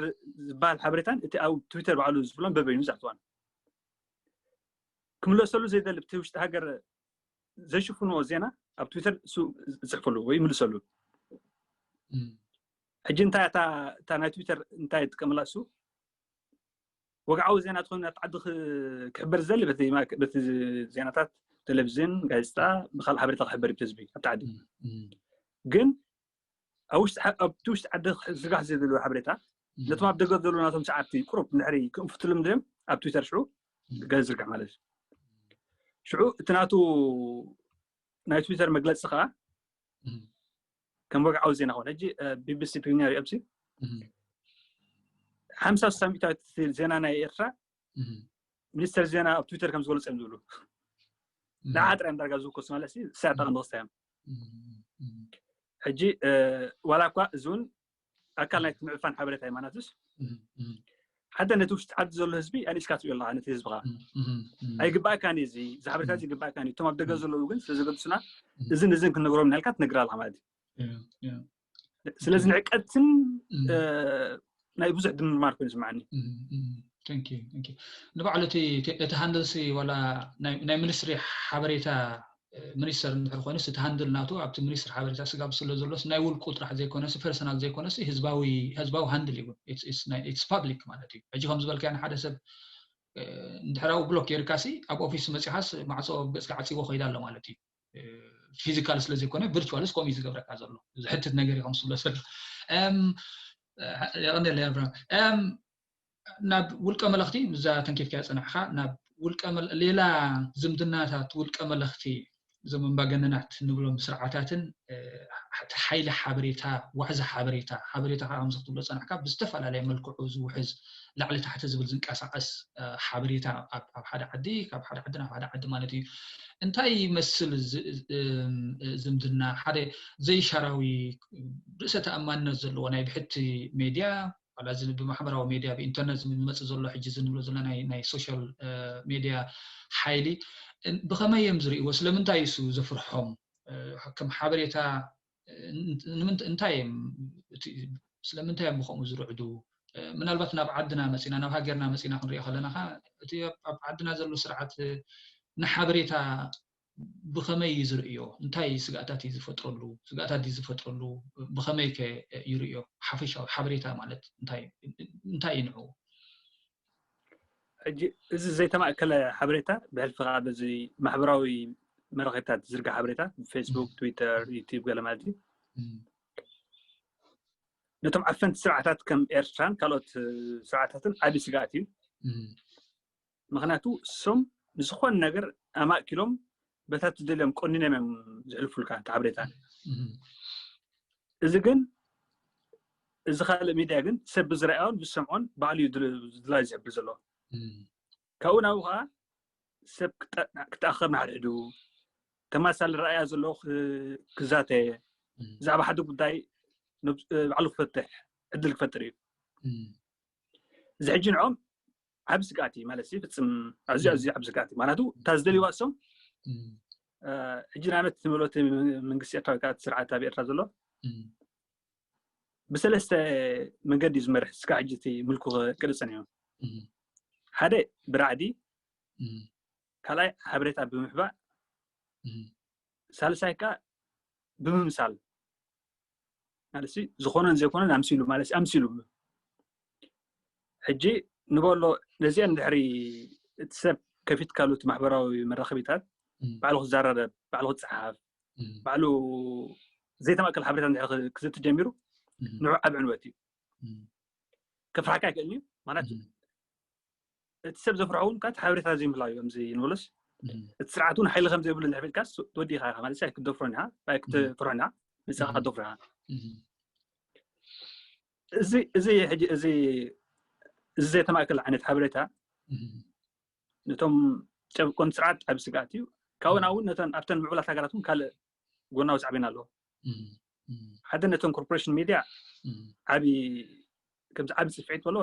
ዝበሃል ሓበሬታን እቲ ኣብ ትዊተር ባዕሉ ዝብሎም በበይኑ ዝኣትዋን ክምለሰሉ ዘይደሊ እቲ ውሽጢ ሃገር ዘይሽፍንዎ ዜና ኣብ ትዊተር ዝፅሕፈሉ ወይ ይምልሰሉ ሕጂ እንታይ እታ ናይ ትዊተር እንታይ ይጥቀመላ እሱ ወግዓዊ ዜና ትኾን ናብቲ ዓዲ ክሕበር ዝደሊ በቲ ዜናታት ቴሌቪዝን ጋዜጣ ብካልእ ሓበሬታ ክሕበር እዩ ህዝቢ ኣብቲ ዓዲ ግን ኣብቲ ውሽጢ ዓዲ ዝርጋሕ ዘይደለዎ ሓበሬታ ነቶም ኣብ ደገ ዘለዉ ናቶም ሰዓብቲ ቁሩብ እንድሕሪ ክእንፍትሎም ድዮም ኣብ ትዊተር ሽዑ ገለ ዝርጋሕ ማለት እዩ ሽዑ እቲ ናቱ ናይ ትዊተር መግለፂ ከዓ ከም ወግዓዊ ዜና ኾነ ሕጂ ቢቢሲ ትግርኛ ሪኦ ሲ ሓምሳ ስሳ ሚእታዊት ዜና ናይ ኤርትራ ሚኒስተር ዜና ኣብ ትዊተር ከም ዝገለጸ እዮም ዝብሉ። ንዓ ጥራይ ዳርጋ ዝውከሱ ማለት ሲ ሳያጣ ንክስታ እዮም። ሕጂ ዋላ እኳ እዚ እውን ኣካል ናይ ምዕፋን ሓበሬታ እዩ ማለትስ ሓደ ነቲ ውሽጢ ዓዲ ዘሎ ህዝቢ ኣኒስካ ትሪኦ ኣለካ ነቲ ህዝብካ ኣይግባእካን እዩ እዚ እዚ ሓበሬታ እዚ ይግባእካን እዩ እቶም ኣብ ደገ ዘለዉ ግን ስለዘገድሱና እዝን እዝን ክንነግሮም እናልካ ትነግር ኣለካ ማለት እዩ ስለዚ ንዕቀትን ናይ ብዙሕ ድምማር ኮይኑ ዝስምዓኒ ንባዕሉ እቲ ሃንድልሲ ዋላ ናይ ሚኒስትሪ ሓበሬታ ሚኒስተር እንድሕር ኮይኑስ እቲ ሃንድል ናቱ ኣብቲ ሚኒስትሪ ሓበሬታ ስጋብ ስለ ዘሎስ ናይ ውልቁ ጥራሕ ዘይኮነስ ፐርሰናል ዘይኮነስ ህዝባዊ ህዝባዊ ሃንድል እዩ ኢትስ ፓብሊክ ማለት እዩ ሕጂ ከም ዝበልካዮ ንሓደ ሰብ እንድሕራዊ ብሎክ ጌርካሲ ኣብ ኦፊስ መፂኻስ ማዕፆ ገፅካ ዓፂዎ ከይዳ ኣሎ ማለት እዩ ፊዚካል ስለ ዘይኮነ ቪርቹዋልስ ከምኡ እዩ ዝገብረካ ዘሎ ዝሕትት ነገር እዩ ከም ስብሎ ዘሎ የቐንየለ ናብ ውልቀ መለኽቲ ምዛ ተንኪፍካ ፀናሕካ ናብ ውልቀ ሌላ ዝምድናታት ውልቀ መለኽቲ እዞም ኣምባገነናት ንብሎም ስርዓታትን እቲ ሓይሊ ሓበሬታ ዋሕዚ ሓበሬታ ሓበሬታ ከዓ ከምዚ ክትብሎ ፀናሕካ ብዝተፈላለየ መልክዑ ዝውሕዝ ላዕሊ ታሕቲ ዝብል ዝንቀሳቀስ ሓበሬታ ኣብ ሓደ ዓዲ ካብ ሓደ ዓዲ ናብ ሓደ ዓዲ ማለት እዩ እንታይ ይመስል ዝምድና ሓደ ዘይሻራዊ ርእሰ ተኣማንነት ዘለዎ ናይ ብሕቲ ሜድያ ዋላ እዚ ብማሕበራዊ ሜድያ ብኢንተርነት ዝመፅእ ዘሎ ሕጂ ዝንብሎ ዘለና ናይ ሶሻል ሜድያ ሓይሊ ብኸመይ እዮም ዝርእይዎ ስለምንታይ እሱ ዘፍርሖም ከም ሓበሬታ እንታይ እዮም ስለምንታይ እዮም ብከምኡ ዝርዕዱ ምናልባት ናብ ዓድና መፂና ናብ ሃገርና መፂና ክንሪኦ ከለና እቲ ኣብ ዓድና ዘሎ ስርዓት ንሓበሬታ ብኸመይ እዩ ዝርእዮ እንታይ ስጋእታት እዩ ዝፈጥረሉ ስጋእታት ድዩ ዝፈጥረሉ ብኸመይ ከ ይርእዮ ሓፈሻዊ ሓበሬታ ማለት እንታይ እዩ ንዑ ሕጂ እዚ ዘይተማእከለ ሓበሬታ ብሕልፊ ከዓ በዚ ማሕበራዊ መራኸብታት ዝርጋ ሓበሬታ ፌስቡክ ትዊተር ዩቲብ ገለ ማለት እዩ ነቶም ዓፈንቲ ስርዓታት ከም ኤርትራን ካልኦት ስርዓታትን ዓቢ ስጋኣት እዩ ምክንያቱ እሶም ንዝኾን ነገር ኣማእኪሎም በታ ትደልዮም ቆኒኖም እዮም ዝሕልፉልካ እቲ ሓበሬታ እዚ ግን እዚ ካልእ ሚድያ ግን ሰብ ብዝረኣዮን ብዝሰምዖን ባዕሉ እዩ ድላይ ዝሕብር ዘሎ ካብኡ ናብኡ ከዓ ሰብ ክተኣኸብ ንሓድሕዱ ተማሳሊ ረኣያ ዘሎ ክዛተ ብዛዕባ ሓደ ጉዳይ ባዕሉ ክፈትሕ ዕድል ክፈጥር እዩ እዚ ሕጂ ንዖም ዓብ ስጋእቲ ማለት ፍፅም ኣዝዩ ኣዝዩ ዓብ ስጋእቲ ማለቱ እታ ዝደልይዋ እሶም ሕጂ ንኣብነት ትምሎት መንግስቲ ኤርትራ ወይ ከዓ ስርዓት ኣብ ኤርትራ ዘሎ ብሰለስተ መንገዲ ዝመርሕ ስጋ ሕጂ እቲ ምልኩ ቅርፅን እዩ ሓደ ብራዕዲ ካልኣይ ሓበሬታ ብምሕባእ ሳልሳይ ከዓ ብምምሳል ማለት ዝኾነን ዘይኮነን ኣምሲሉ ማለት ኣምሲሉ ሕጂ ንበሎ ነዚአን ድሕሪ እቲ ሰብ ከፊትካሉ እቲ ማሕበራዊ መራኸቢታት ባዕሉ ክዘራረብ ባዕሉ ክፀሓፍ ባዕሉ ዘይተማእከል ሓበሬታ ክዘቲ ጀሚሩ ንዑ ዓብ ዕንወት እዩ ከፍርሓካ ይክእል እዩ ማለት እቲ ሰብ ዘፍርሖ እውን ካቲ ሓበሬታ ዘይምህላው እዮም እዚ ንበሎስ እቲ ስርዓት እውን ሓይሊ ከም ዘይብሉ እንድሕር ፌልካስ ትወዲእካ ኢኻ ማለት ኣይክትደፍሮን ኢኻ ኣይክትፍርሖን ኢኻ ንስኻ ክትደፍሮ ኢኻ እዚ እዚ ሕጂ እዚ እዚ ዘይተማእከል ዓይነት ሓበሬታ ነቶም ጨብቆን ስርዓት ዓቢ ስግኣት እዩ ካብኡ ናብ እውን ነተን ኣብተን ምዕቡላት ሃገራት እውን ካልእ ጎናዊ ሳዕቤን ኣለዎ ሓደ ነቶም ኮርፖሬሽን ሚድያ ዓቢ ከምዚ ዓቢ ስፍዒት በሎ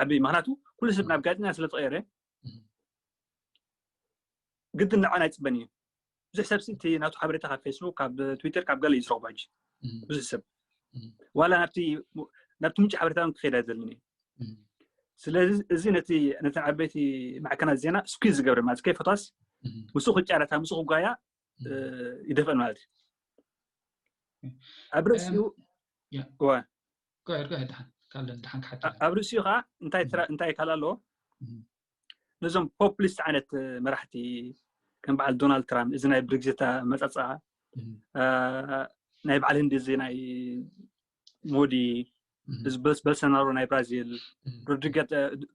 ዓቢ ምክንያቱ ኩሉ ሰብ ናብ ጋዜጠኛ ስለ ተቀየረ ግድን ንዓና ኣይፅበን እዩ ብዙሕ ሰብ እቲ ናቱ ሓበሬታ ካብ ፌስቡክ ካብ ትዊተር ካብ ገለ እዩ ዝረክቦ ሕጂ ብዙሕ ሰብ ዋላ ናብቲ ናብቲ ምንጭ ሓበሬታ ክከይድ ኣይደልን እዩ ስለዚ እዚ ነቲ ነተን ዓበይቲ ማዕከናት ዜና ስኩዝ ዝገብረ ማለት ከይፈቷስ ምስኡ ክጫረታ ምስኡ ክጓያ ይደፍአን ማለት እዩ ኣብ ርእሲኡ ኣብ ርእሲኡ ከዓ እንታይ ካልእ ኣለዎ ነዞም ፖፕሊስት ዓይነት መራሕቲ ከም በዓል ዶናልድ ትራምፕ እዚ ናይ ብሪግዚት መፀፃ ናይ በዓል ህንዲ እዚ ናይ ሞዲ እዚ በልሰናሮ ናይ ብራዚል ሮድሪገ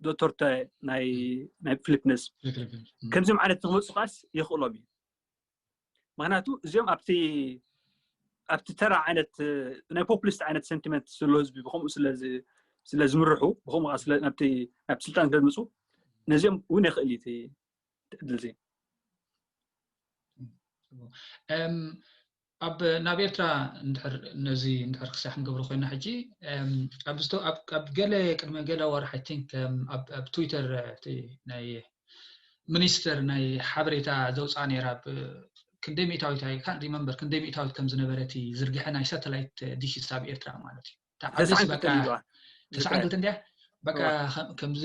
ዶቶርተ ናይ ፊሊፕነስ ከምዚኦም ዓይነት ንክመፁ ከዓስ የኽእሎም እዩ ምክንያቱ እዚኦም ኣብቲ ኣብቲ ተራ ዓይነት ናይ ፖፕሊስት ዓይነት ሰንቲመንት ዘሎ ህዝቢ ብከምኡ ስለ ዝምርሑ ብከምኡ ናብቲ ናብ ስልጣን ስለ ዝመፁ ነዚኦም እውን የኽእል እዩ ዕድል እዚ። ኣብ ናብ ኤርትራ ነዚ እንድሕር ክሳዕ ክንገብሮ ኮይና ሕጂ ኣብ ገለ ቅድሚ ገለ ወርሒ ቲንክ ኣብ ትዊተር ናይ ሚኒስተር ናይ ሓበሬታ ዘውፅኣ ነይራ። ክንደይ ሚእታዊት ኣይ ካን ሪመምበር ክንደይ ሚእታዊት ከም ዝነበረ እቲ ዝርግሐ ናይ ሳተላይት ዲሽስ ኣብ ኤርትራ ማለት እዩ። ተስዓን ክልተን እንዲያ በቃ ከምዚ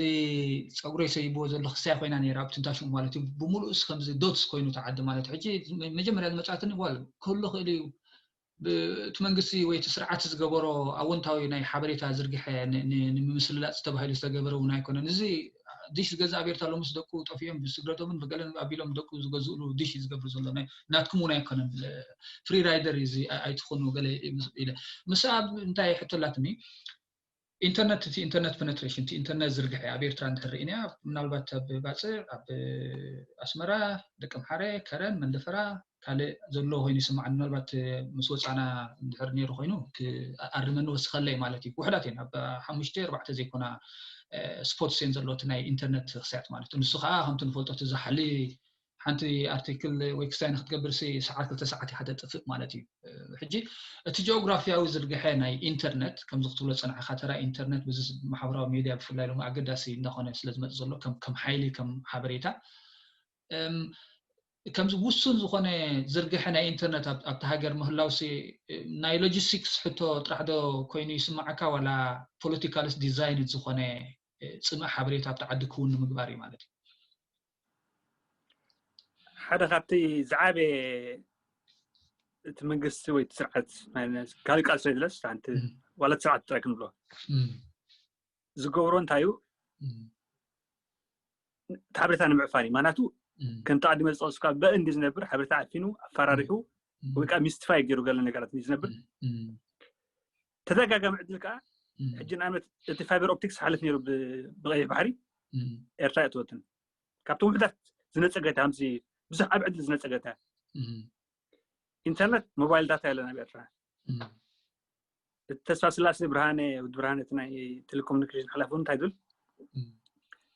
ፀጉረይ ሰይብዎ ዘሎ ክሳይ ኮይና ነይራ ኣብ ትንታሽኡ ማለት እዩ። ብምሉእስ ከምዚ ዶትስ ኮይኑ ተዓዲ ማለት እዩ። ሕጂ መጀመርያ ዝመፃትኒ ጓል ክህሉ ክእል እዩ እቲ መንግስቲ ወይ እቲ ስርዓት ዝገበሮ ኣወንታዊ ናይ ሓበሬታ ዝርግሐ ንምስልላፅ ተባሂሉ ዝተገበረ እውን ኣይኮነን። እዚ ዲሽ ዝገዝእ ኣብ ኤርትራ ሎምስ ደቁ ጠፊኦም ብስግረቶምን ብገለን ኣቢሎም ደቁ ዝገዝእሉ ዲሽ እዩ ዝገብር ዘሎ። ናትኩም እውን ኣይኮነን። ፍሪ ራይደር እዚ ኣይትኾኑ ገለ ኢለ ምስ ኣብ እንታይ ሕቶ ኣላትኒ ኢንተርነት እቲ ኢንተርነት ፐነትሬሽን እቲ ኢንተርነት ዝርግሐ ኣብ ኤርትራ እንድሕር ርኢናያ ምናልባት ኣብ ባፅዕ ኣብ ኣስመራ ደቂ ኣምሓረ ከረን መንደፈራ ካልእ ዘሎ ኮይኑ ይስማዓኒ ምናልባት ምስ ወፃና እንድሕር ነይሩ ኮይኑ ኣርመኒ ወስኸለይ ማለት እዩ። ውሕዳት እየን ኣብ ሓሙሽተ ኣርባዕተ ዘይኮና ስፖትስ እየን ዘለዎ እቲ ናይ ኢንተርነት ክስያት ማለት እዩ። ንሱ ከዓ ከምቲ ንፈልጦ እቲ ዝሓሊ ሓንቲ ኣርቲክል ወይ ክስታይ ንክትገብር ሲ ሰዓት ክልተ ሰዓት ኢካ ተጥፍእ ማለት እዩ። ሕጂ እቲ ጂኦግራፊያዊ ዝርግሐ ናይ ኢንተርነት ከምዚ ክትብሎ ፀናሕካ ተራ ኢንተርነት ብዚ ማሕበራዊ ሚድያ ብፍላይ ሎም ኣገዳሲ እንዳኮነ ስለዝመፅ ዘሎ ከም ሓይሊ ከም ሓበሬታ ከምዚ ውሱን ዝኾነ ዝርግሐ ናይ ኢንተርነት ኣብቲ ሃገር ምህላውሲ ናይ ሎጂስቲክስ ሕቶ ጥራሕ ዶ ኮይኑ ይስማዓካ ዋላ ፖለቲካልስ ዲዛይን ዝኾነ ፅምእ ሓበሬታ ኣብቲ ዓዲ ክውን ንምግባር እዩ ማለት እዩ። ሓደ ካብቲ ዝዓበየ እቲ መንግስቲ ወይ እቲ ስርዓት ካልእ ቃል ስለለስ ሓንቲ ዋላ እቲ ስርዓት ጥራይ ክንብሎ ዝገብሮ እንታይ እዩ? እቲ ሓበሬታ ንምዕፋን እዩ። ማናቱ ከምቲ ዓዲ መዝጠቅስካ በእንዲ ዝነብር ሓበሬታ ዓፊኑ ኣፈራሪሑ ወይ ከዓ ሚስቲፋይ ገይሩ ገለ ነገራት እዩ ዝነብር። ተደጋጋሚ ዕድል ከዓ ሕጂ ንኣብነት እቲ ፋይበር ኦፕቲክስ ሓልፍ ነይሩ ብቀይሕ ባሕሪ ኤርትራ እትወትን ካብቶም ውሕዳት ዝነፀገታ ከምዚ ብዙሕ ኣብ ዕድል ዝነፀገታ ኢንተርነት ሞባይል ዳታ የለን ኣብ ኤርትራ። እቲ ተስፋ ስላሴ ብርሃነ ወዲ ብርሃነ እቲ ናይ ቴሌኮሙኒኬሽን ሓላፊ እንታይ ዝብል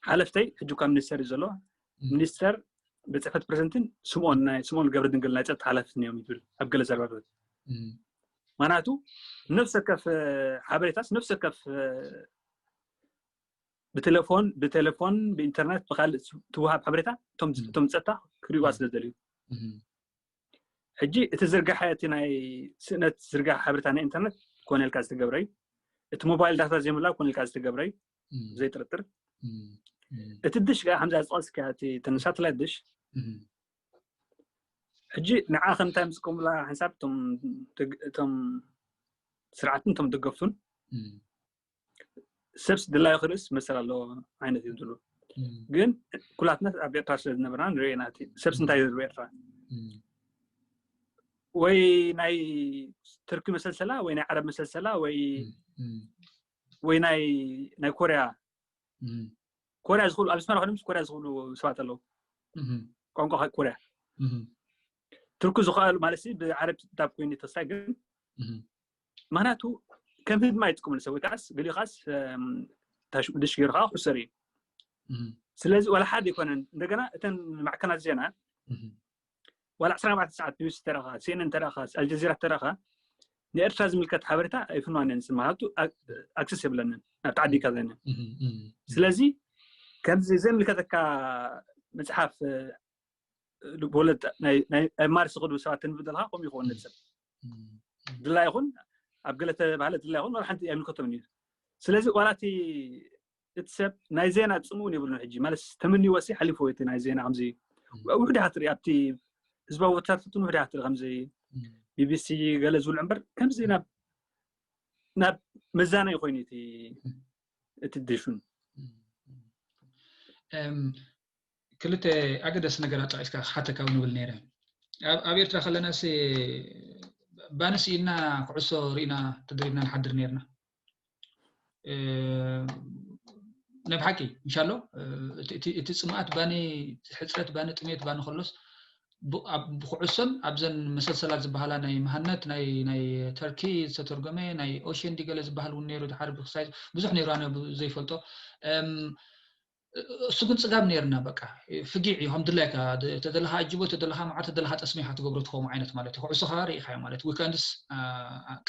ሓለፍተይ ሕጂ እኳ ሚኒስተር እዩ ዘሎ ሚኒስተር ቤት ጽሕፈት ፕሬዚደንትን ስምኦን ናይ ስምኦን ገብረ ድንግል ናይ ጸጥታ ሓላፊ እዮም ይብል ኣብ ገለ ዘረባታት ማናቱ ነፍሰ ከፍ ሓበሬታስ ነፍሰ ከፍ ብቴሌፎን ብቴሌፎን ብኢንተርነት ብካልእ ትወሃብ ሓበሬታ እቶም ጸጥታ ክሪእዋ ስለ ዘድልዩ ሕጂ እቲ ዝርግሐ እቲ ናይ ስእነት ዝርግሐ ሓበሬታ ናይ ኢንተርነት ኮነ ኢልካ ዝተገብረ እዩ። እቲ ሞባይል ዳታ ዘይምላ ኮነ ኢልካ ዝተገብረ እዩ። ዘይጥርጥር እቲ ድሽ ከዓ ከምዚ ዝጠቀስካ እቲ ሳተላይት ድሽ ሕጂ ንዓ ከምታይ ምስ ቆሙላ ሓንሳብ እቶም ስርዓትን እቶም ደገፍቱን ሰብስ ድላዩ ክርእስ መሰል ኣለዎ ዓይነት እዩ ዝብሉ ግን ኩላትና ኣብ ኤርትራ ስለ ዝነበርና ንሪኦ ኢና ሰብስ እንታይ ዝብሉ ኤርትራ ወይ ናይ ትርኪ መሰልሰላ ወይ ናይ ዓረብ መሰልሰላ ወይ ወይ ናይ ናይ ኮርያ ኮርያ ዝኽእሉ ኣብ ስመራ ኮይኖም ኮርያ ዝኽእሉ ሰባት ኣለዉ ቋንቋ ኮርያ ትርኩ ዝኽኣሉ ማለት ብዓረብ ዳብ ኮይኑ ተስታይ ግን ምክንያቱ ከም ህድማ ይጥቀምሉ ሰብ ወይ ከዓስ ገሊኡ ከዓስ ድሽ ገይሩ ከዓ ክሕሰር እዩ ስለዚ ዋላ ሓደ ይኮነን እንደገና እተን ማዕከናት ዜና ዋላ ዕስራን ኣርባዕተን ሰዓት ቢቢሲ ተረኻ ሲኤንኤን ተረኻ ኣልጀዚራ ተረኻ ንኤርትራ ዝምልከት ሓበሬታ ኣይፍንዋን እየን ምክንያቱ ኣክሰስ የብለንን ናብቲ ዓዲ ይካዘንን ስለዚ ከምዚ ዘይምልከተካ መፅሓፍ ልቦለድ ናይ ማርስ ዝኽዱ ሰባት ትንብብ ዘለካ ከምኡ ይኸውን ሰብ ድላ ይኹን ኣብ ገለ ተባህለ ድላ ይኹን ዋላ ሓንቲ ኣይምልከቶም እዩ ስለዚ ዋላ እቲ እቲ ሰብ ናይ ዜና ፅምኡን የብሉን ሕጂ ማለት ተመንይዎ ሲ ሓሊፎ እቲ ናይ ዜና ከምዚ ውሕድ ኢካ ትርኢ ኣብቲ ህዝባዊ ወታደርትን ውሕድ ኢካ ትርኢ ከምዚ ቢቢሲ ገለ ዝብሉ እምበር ከምዚ ናብ ናብ መዛናይ ኮይኑ እቲ እቲ ድሹን ክልተ ኣገደሲ ነገር ኣጣቂስካ ክሓተካ እውን እብል ነይረ ኣብ ኤርትራ ከለናስ ባኒ ስኢልና ኩዕሶ ርኢና ተደሪብና ንሓድር ነይርና ናይ ብሓቂ እንሻሎ እቲ ፅምኣት ባኒ ሕፅረት ባኒ ጥሜት ባኒ ከሎስ ብ- ኣብ- ብኩዕሶን ኣብዘን መሰልሰላት ዝበሃላ ናይ መሃነት ናይ ናይ ተርኪ ዝተተርጎመ ናይ ኦሽን ዲገለ ዝበሃል እውን ነይሩ። ድሓር ብክሳይ ብዙሕ ነይሩ ኣነ ብ- ዘይፈልጦ። እም፣ እሱ ግን ጽጋብ ነይርና። በቃ ፍጊዕ እዩ ከም ድላይካ ድ- ተደለኻ ኣጅቦ ተደለኻ መዓር ተደለኻ ጠስሚ ኢኻ ትገብሮ ትኸውን ዓይነት ማለት እዩ። ኩዕሶ ከዓ ርኢኻዮ ማለት ዊከንድስ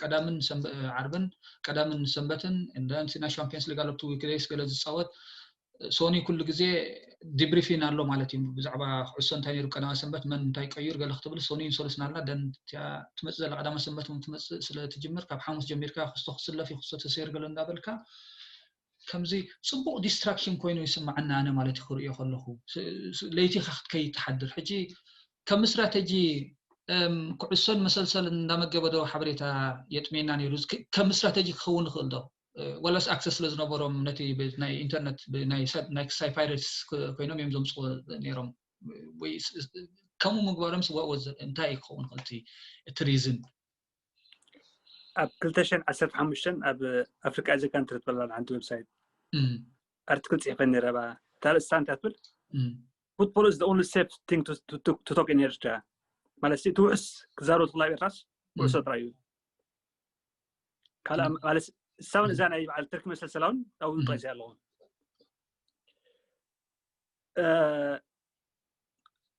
ቀዳምን ሰንበ- ዓርብን ቀዳምን ሰንበትን እንደ ናይ ሻምፒየንስ ሊግ ኣለብቲ ዊክደይስ ገለ ዝፃወት ሶኒ ኩሉ ግዜ ዲብሪፊን ኣሎ ማለት እዩ። ብዛዕባ ኩዕሶ እንታይ ነይሩ ቀዳማ ሰንበት መን እንታይ ቀይር ገለ ክትብል ሶኒን ሶሉስን ኣላ ደን እቲኣ ትመፅእ ዘላ ቀዳማ ሰንበት እውን ትመፅእ ስለ ትጅምር ካብ ሓሙስ ጀሚርካ ክስቶ ክስለፍ እዩ ክስቶ ተሰይር ገለ እንዳበልካ ከምዚ ፅቡቕ ዲስትራክሽን ኮይኑ ይስማዓና ኣነ ማለት እዩ ክርእዮ ከለኹ ስ- ስ- ለይቲ ኢኻ ክትከይድ ትሓድር ሕጂ ከም ስትራተጂ እም፣ ኩዕሶን መሰልሰልን እንዳመገበ ዶ ሓበሬታ የጥሜና ነይሩ ክ- ከም ስትራተጂ ክኸውን ይኽእል ዶ ዋላስ ኣክሰስ ስለ ዝነበሮም ነቲ ብ- ናይ ኢንተርነት ብ- ናይ ሰብ ናይ ክሳይ ፓይረትስ ክ- ኮይኖም እዮም ዘምፅዎ ነይሮም ወይ ስ- ስ- ከምኡ ምግባሮም ስዋእ እንታይ ክኸውን ይኽእል እቲ- እቲ ሪዝን ኣብ ክልተ ሽሕን ዓሰርተ ሓሙሽተን ኣብ ኣፍሪካ ዘካን ትርትበላ ሓንቲ ዌብሳይት ኣርትክል ፅሒፈ ነረባ ታርእስታ እንታይ ትብል football is the only safe thing to, to, to, to talk in Eritrea ማለት እቲ ውሕስ ክዛረብ ትኽእል ኣብ ኤርትራስ ውሕሶ ጥራይ እዩ ካልእ ማለት ሳውን እዛ ናይ በዓል ተርኪ መሰልሰላውን ኣብኡ ጠቂሰ ኣለኹ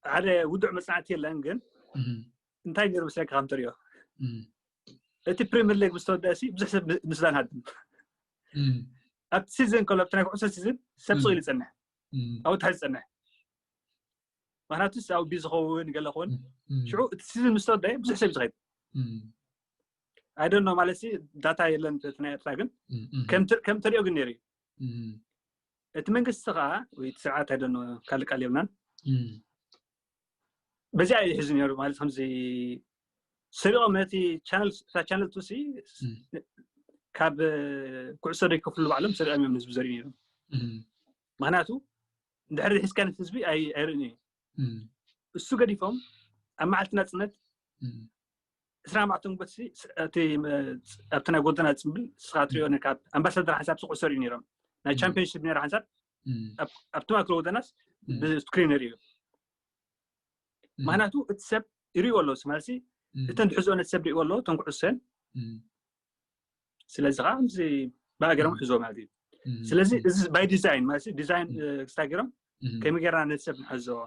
ሓደ ውዱዕ መፅናዕቲ የለን ግን እንታይ ገይሩ መስለካ ከም ትሪኦ እቲ ፕሪምየር ሊግ ምስ ተወደእሲ ብዙሕ ሰብ ንሱዳን ሃድም ኣብቲ ሲዝን ከሎ ኣብቲ ናይ ኩዕሶ ሲዝን ሰብ ስቕ ኢሉ ይፀንሕ ኣብኡ ትሕዚ ዝፀንሕ ምክንያቱ ኣብኡ ቢ ዝኸውን ገለ ክውን ሽዑ እቲ ሲዝን ምስ ተወደአ ብዙሕ ሰብ ዝኸይድ ኣይደኖ ማለት ዳታ የለን ናይ ኤርትራ ግን ከም ተሪኦ ግን ነይሩ እዩ እቲ መንግስቲ ከዓ ወይ እቲ ስርዓት ኣይደኖ ካልእ ቃል የብልናን በዚኣ እዩ ሒዙ ነይሩ ማለት ከምዚ ሰሪቖም ነቲ ቻነል ቱ ሲ ካብ ኩዕሶ ዶ ይከፍሉ ባዕሎም ሰሪቖም እዮም ህዝቢ ዘርእዩ ነይሮም ምክንያቱ እንድሕር ሒዝካ ነቲ ህዝቢ ኣይርእን እዩ እሱ ገዲፎም ኣብ መዓልቲ ናፅነት እስራ ማዕቶም ጎትሲ እቲ ኣብቲ ናይ ጎደና ፅምብል ስኻ ትሪኦ ካብ ኣምባሳደር ሓንሳብ ስቁ ሰሪኡ ነይሮም ናይ ቻምፒዮንሽፕ ነይረ ሓንሳብ ኣብቲ ማእከል ጎደናስ ብስክሪን ርእዩ ምክንያቱ እቲ ሰብ ይርእዎ ኣለዉ ማለት እተን ዝሕዝኦ ነቲ ሰብ ርእዎ ኣለዉ እተን ኩዕሰን ስለዚ ከዓ ምስ ብሃገሮም ሕዝዎ ማለት እዩ ስለዚ እዚ ባይ ዲዛይን ማለት ዲዛይን ስታገሮም ከመይ ጌርና ነቲ ሰብ ንሕዝዎ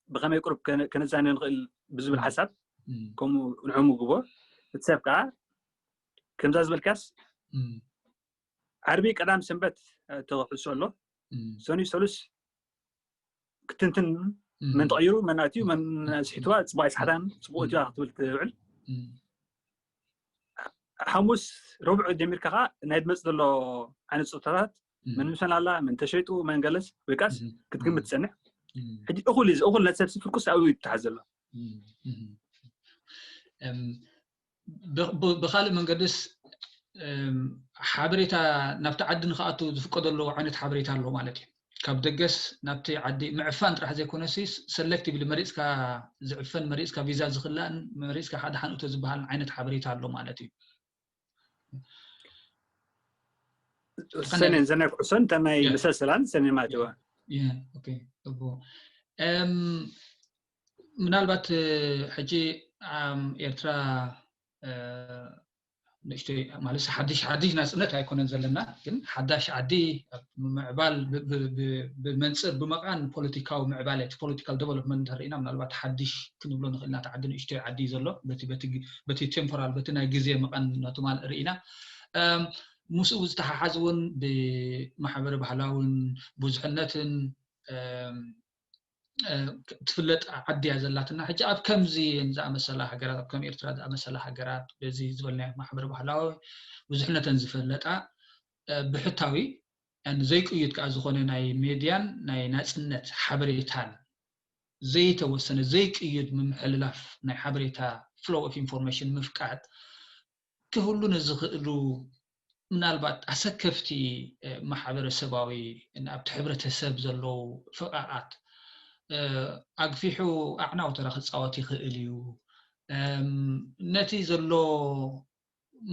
ብከመይ ቁሩብ ከነዛኒ ንኽእል ብዝብል ሓሳብ ከምኡ ንዕሙ ግቦ እቲ ሰብ ከዓ ከምዛ ዝበልካስ ዓርቢ ቀዳም ሰንበት ተክዕሶ ኣሎ ሰኑይ ሰሉስ ክትንትን መን ተቐይሩ መን ኣትዩ መን ስሒትዋ ፅቡቅ ኣይስሓታን ፅቡቅ እትዋ ክትብል ትውዕል ሓሙስ ረቡዕ ጀሚርካ ከዓ ናይ ድመፅ ዘሎ ዓይነት ፀወታታት መን ምሰን ኣላ መን ተሸይጡ መን ገለስ ወይ ከዓስ ክትግምት ትፀንሕ ሕጂ እኹል እዩ እኹል ነቲ ሰብሲ ፍርቁስ ኣብኡ ይተሓዝ ዘሎ ብካልእ መንገድስ ሓበሬታ ናብቲ ዓዲ ንክኣቱ ዝፍቀደሉ ዓይነት ሓበሬታ ኣሎ ማለት እዩ ካብ ደገስ ናብቲ ዓዲ ምዕፋን ጥራሕ ዘይኮነሲ ሰሌክቲቭሊ መሪፅካ ዝዕፈን መሪፅካ ቪዛ ዝክላእን መሪፅካ ሓደ ሓንእቶ ዝበሃል ዓይነት ሓበሬታ ኣሎ ማለት እዩ ሰኔን ዘናይ ኩዕሶን እታ ናይ መሰልሰላን ሰኔን ማለት እዋ ምናልባት ሕጂ ኤርትራ ንእሽተይ ማለት ሓድሽ ሓድሽ ናፅነት ኣይኮነን ዘለና ግን ሓዳሽ ዓዲ ምዕባል ብመንፅር ብመቃን ፖለቲካዊ ምዕባለ እቲ ፖለቲካል ዴቨሎፕመንት እንተሪኢና ምናልባት ሓድሽ ክንብሎ ንኽእል ናቲ ዓዲ ንእሽተይ ዓዲ እዩ ዘሎ በቲ ቴምፖራል በቲ ናይ ግዜ መቐን ነቱ ማለት ርኢና ምስኡ ዝተሓሓዝ እውን ብማሕበረ ባህላውን ብዙሕነትን ትፍለጥ ዓዲ እያ ዘላትና ሕጂ ኣብ ከምዚ ዝኣመሰላ ሃገራት ኣብ ከም ኤርትራ ዝኣመሰላ ሃገራት በዚ ዝበልናዮ ማሕበረ ባህላዊ ብዙሕነተን ዝፈለጣ ብሕታዊ ዘይቅዩድ ከዓ ዝኾነ ናይ ሜድያን ናይ ናፅነት ሓበሬታን ዘይተወሰነ ዘይቅዩድ ምምሕልላፍ ናይ ሓበሬታ flow of information ምፍቃድ ክህሉ ንዝኽእሉ ምናልባት ኣሰከፍቲ ማሕበረሰባዊ ኣብቲ ሕብረተሰብ ዘለዉ ፍቓቓት ኣግፊሑ ኣዕናዊ ተራ ክፃወት ይኽእል እዩ ነቲ ዘሎ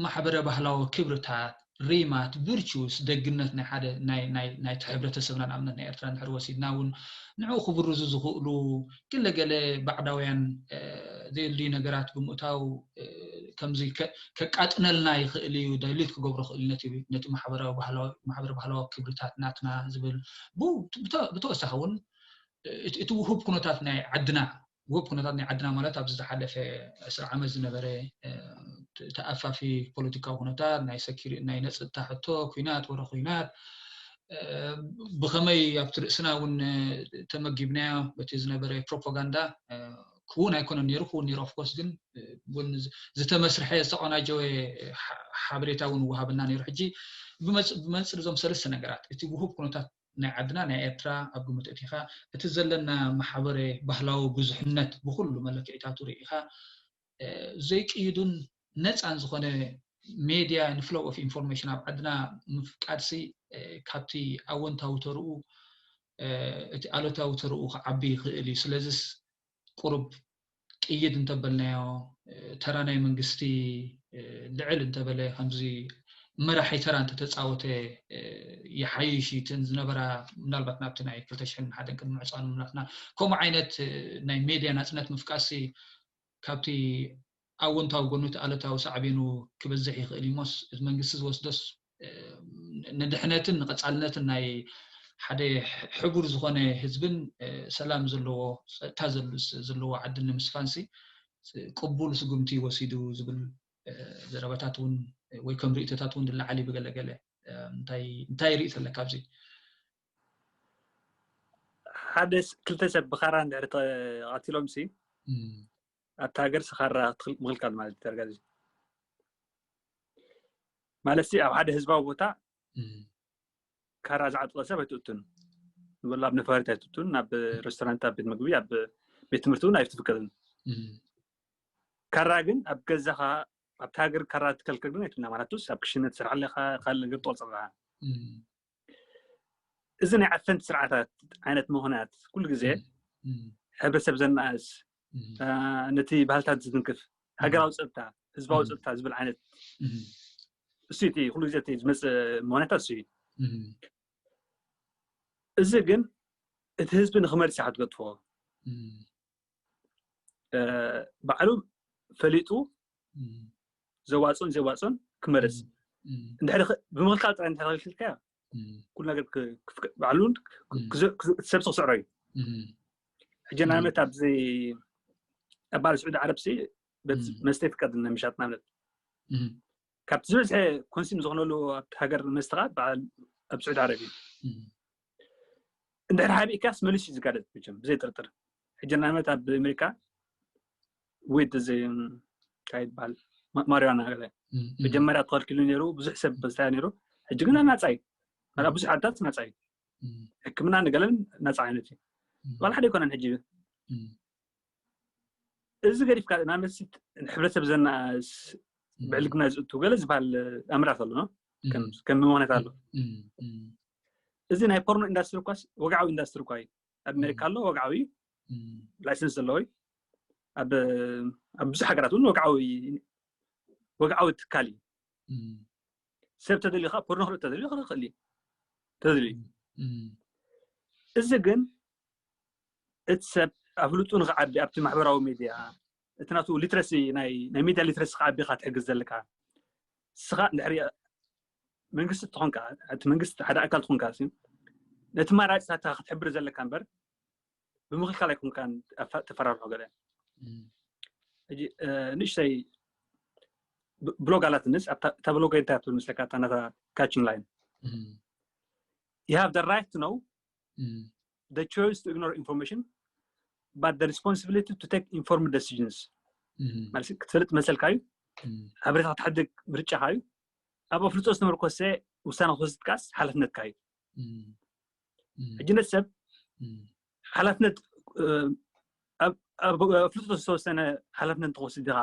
ማሕበረ ባህላዊ ክብርታት ሪማት፣ ቪርቹስ፣ ደግነት ናይ ሓደ ናይ ናይ ናይቲ ሕብረተሰብና፣ ንኣብነት ናይ ኤርትራ እንድሕር ወሲድና እውን ንዕኡ ክብርዙ ዝኽእሉ ገለ ገለ ባዕዳውያን ዘየድልዩ ነገራት ብምእታው ከምዚ ከቃጥነልና ይኽእል እዩ፣ ዳይሉት ክገብሮ ክእል ነቲ ነቲ ማሕበራዊ ባህላዊ ማሕበረ ባህላዊ ክብርታት ናትና ዝብል። ብተወሳኺ እውን እቲ ውህብ ኩነታት ናይ ዓድና ውህብ ኩነታት ናይ ዓድና ማለት ኣብዚ ዝሓለፈ ዕስራ ዓመት ዝነበረ ተኣፋፊ ፖለቲካዊ ኩነታት፣ ናይ ሰኪሪ ናይ ነፅታ ሕቶ፣ ኩናት ወረ ኩናት፣ ብኸመይ ኣብቲ ርእስና እውን ተመጊብናዮ በቲ ዝነበረ ፕሮፓጋንዳ ክውን ኣይኮነን ነይሩ። ክውን ነይሩ ኦፍኮርስ፣ ግን እውን ዝተመስርሐ ዝተቐናጀወ ሓበሬታ እውን ወሃበና ነይሩ። ሕጂ ብመንፅር እዞም ሰለስተ ነገራት፣ እቲ ውህብ ኩነታት ናይ ዓድና ናይ ኤርትራ ኣብ ግምት እቲኻ፣ እቲ ዘለና ማሕበረ ባህላዊ ብዙሕነት ብኩሉ መለክዒታቱ ርኢኻ ዘይቅይዱን ነፃን ዝኾነ ሜድያ ንፍሎው ኦፍ ኢንፎርሜሽን ኣብ ዓድና ምፍቃድሲ ካብቲ ኣወንታዊ ተርኡ እቲ ኣሉታዊ ተርኡ ክዓቢ ይኽእል እዩ። ስለዚስ ቁሩብ ቅይድ እንተበልናዮ፣ ተራ ናይ መንግስቲ ልዕል እንተበለ፣ ከምዚ መራሒ ተራ እንተተፃወተ ይሓይሽ እዩ። እተን ዝነበራ ምናልባት ናብቲ ናይ ክልተ ሽሕን ሓደን ቅድሚ ምዕፃኑ ምናትና ከምኡ ዓይነት ናይ ሜድያ ናፅነት ምፍቃድሲ ካብቲ ኣወንታዊ ጎኑ እቲ ኣሉታዊ ሳዕቤኑ ክበዝሕ ይኽእል እዩሞስ፣ እቲ መንግስቲ ዝወስዶስ ንድሕነትን ንቐፃልነትን ናይ ሓደ ሕቡር ዝኾነ ህዝብን ሰላም ዘለዎ፣ ፀጥታ ዘለዎ ዓድን ንምስፋንሲ ቅቡል ስጉምቲ ወሲዱ ዝብል ዘረባታት እውን ወይ ከም ርእይቶታት እውን ዝለዓል እዩ። ብገለገለ እንታይ እንታይ ርእይቶ ኣለካ ኣብዚ? ሓደ ክልተ ሰብ ብኻራ እንድሕር ተቐቲሎም ሲ ኣብቲ ሃገር ስኻራ ምኽልካል ማለት እዩ። ተርጋዚ ማለት ኣብ ሓደ ህዝባዊ ቦታ ካራ ዝዓጠቐ ሰብ ኣይትእቱን። ንበሉ ኣብ ነፋሪት ኣይትእቱን፣ ናብ ሬስቶራንት፣ ኣብ ቤት ምግቢ፣ ኣብ ቤት ትምህርቲ እውን ኣይትፍቀድን። ካራ ግን ኣብ ገዛኻ ኣብቲ ሃገር ካራ ትከልከል ግን ኣይትብልና። ማለትስ ኣብ ክሽነ ትሰርሕ ኣለኻ፣ ካልእ ነገር ትቆልፅ ኣለኻ። እዚ ናይ ዓፈንቲ ስርዓታት ዓይነት ምኽንያት ኩሉ ግዜ ሕብረተሰብ ዘናእስ፣ ነቲ ባህልታት ዝትንክፍ፣ ሃገራዊ ፀጥታ፣ ህዝባዊ ፀጥታ ዝብል ዓይነት እሱ እቲ ኩሉ ግዜ እቲ ዝመፅእ ምኽንያታት እሱ እዩ። እዚ ግን እቲ ህዝቢ ንክመልስ ኢኻ ትገጥፎ። ባዕሉ ፈሊጡ ዘዋፅኦን ዘዋፅኦን ክመልስ። እንድሕር ብምኽልካል ጥራይ እንድሕር ከልክልካዮ ኩሉ ነገር ባዕሉ ሰብ ክስዕሮ እዩ። ሕጂ ንኣብነት ኣብዚ ኣብ ባል ስዑዲ ዓረብ ሲ መስተ ይፍቀድ ንምሻጥ ንኣብነት ካብቲ ዝበዝሐ ኮንሱም ዝኾነሉ ኣብቲ ሃገር መስተ ከዓ በዓል ኣብ ስዑዲ ዓረብ እዩ። እንድሕር ሓቢእካስ መሊሱ እዩ ዝጋለጥ መቸም ብዘይ ጥርጥር። ሕጂ ንኣብነት ኣብ ኣሜሪካ ዊድ እዚ እንታይ ይበሃል ማሪዋና ገለ መጀመርያ ተኸልኪሉ ነይሩ፣ ብዙሕ ሰብ በዝታዮ ነይሩ። ሕጂ ግን ናፃ እዩ። ብዙሕ ዓድታት ናፃ እዩ። ሕክምና ንገለን ናፃ ዓይነት እዩ። ዋላ ሓደ ኣይኮነን ሕጂ እዚ ገዲፍካ ንኣብነት ሕብረተሰብ ዘናእስ ብዕልግና ዝእቱ ገለ ዝበሃል ኣምራት ኣሎ ከም ምክንያት ኣሎ። እዚ ናይ ፖርኖ ኢንዳስትሪ እኳስ ወግዓዊ ኢንዳስትሪ እኳ እዩ። ኣብ ኣሜሪካ ኣሎ ወግዓዊ ላይሰንስ ዘለዎ እዩ። ኣብ ብዙሕ ሃገራት እውን ወግዓዊ ወግዓዊ ትካል እዩ። ሰብ ተደልዩ ከዓ ፖርኖ ክርኢ ተደልዩ ክርኢ ክእል እዩ ተደልዩ። እዚ ግን እቲ ሰብ ኣፍልጡ ንክዓቢ ኣብቲ ማሕበራዊ ሚድያ እቲ ናቱ ሊትረሲ ናይ ሚድያ ሊትረሲ ክዓቢ ኢካ ትሕግዝ ዘለካ። ንስኻ እንድሕር መንግስቲ ትኾንካ እቲ መንግስቲ ሓደ ኣካል ትኾንካ ነቲ ማራፂታትካ ክትሕብር ዘለካ እምበር ብምኽልካል ኣይኮንካን ተፈራርሖ ገለ። ሕጂ ንእሽተይ ብሎግ ኣላትንስ እታ ብሎግ እንታይ ትብል ምስለካ እታ ናታ ካችን ላይን you have the right to know the choice to ignore information but the responsibility to take informed decisions ማለት ክትፈልጥ መሰልካ እዩ። ሓበሬታ ክትሓድግ ምርጫኻ እዩ። ኣብ ኣፍልጦ ዝተመርኮሰ ውሳነ ክወስድካስ ሓላፍነትካ እዩ። ሕጂ ነቲ ሰብ ሓላፍነት ኣብ ኣፍልጦ ዝተወሰነ ሓላፍነት እንተክወስድ ኢኻ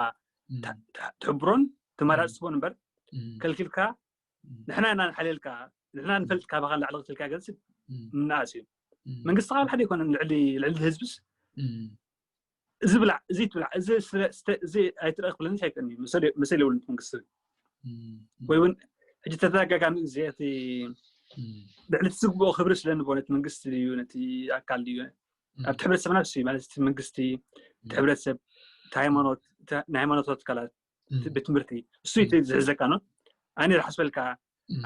ትሕብሮን ተመራፂ ትኾን እምበር ከልኪልካ ንሕና ኢና ንሓልየልካ ንሕና ንፈልጥ ካባኻ ንላዕሊ ክትልካ ገንስብ ምንኣስ እዩ። መንግስቲ ካብ ሓደ ኣይኮነን ልዕሊ ልዕሊ ህዝብስ እዚ ብላዕ እዚ ትብላዕ እዚ ስተ- እዚ ኣይትረእ ክብለኒ ኣይክእልን እዩ መሰል መሰል የብሉን መንግስቲ ወይ እውን ሕጂ ተደጋጋሚ ግዜ እቲ ልዕሊ እቲ ዝግብኦ ክብሪ ስለ ንቦ ነቲ መንግስቲ ድዩ ነቲ ኣካል ድዩ ኣብቲ ሕብረተሰብና ሲ ማለት እቲ መንግስቲ እቲ ሕብረተሰብ ናይ ሃይማኖት ትካላት ብትምህርቲ እሱ ዝሕዘካ ነው ኣነ ዝሓስበልካ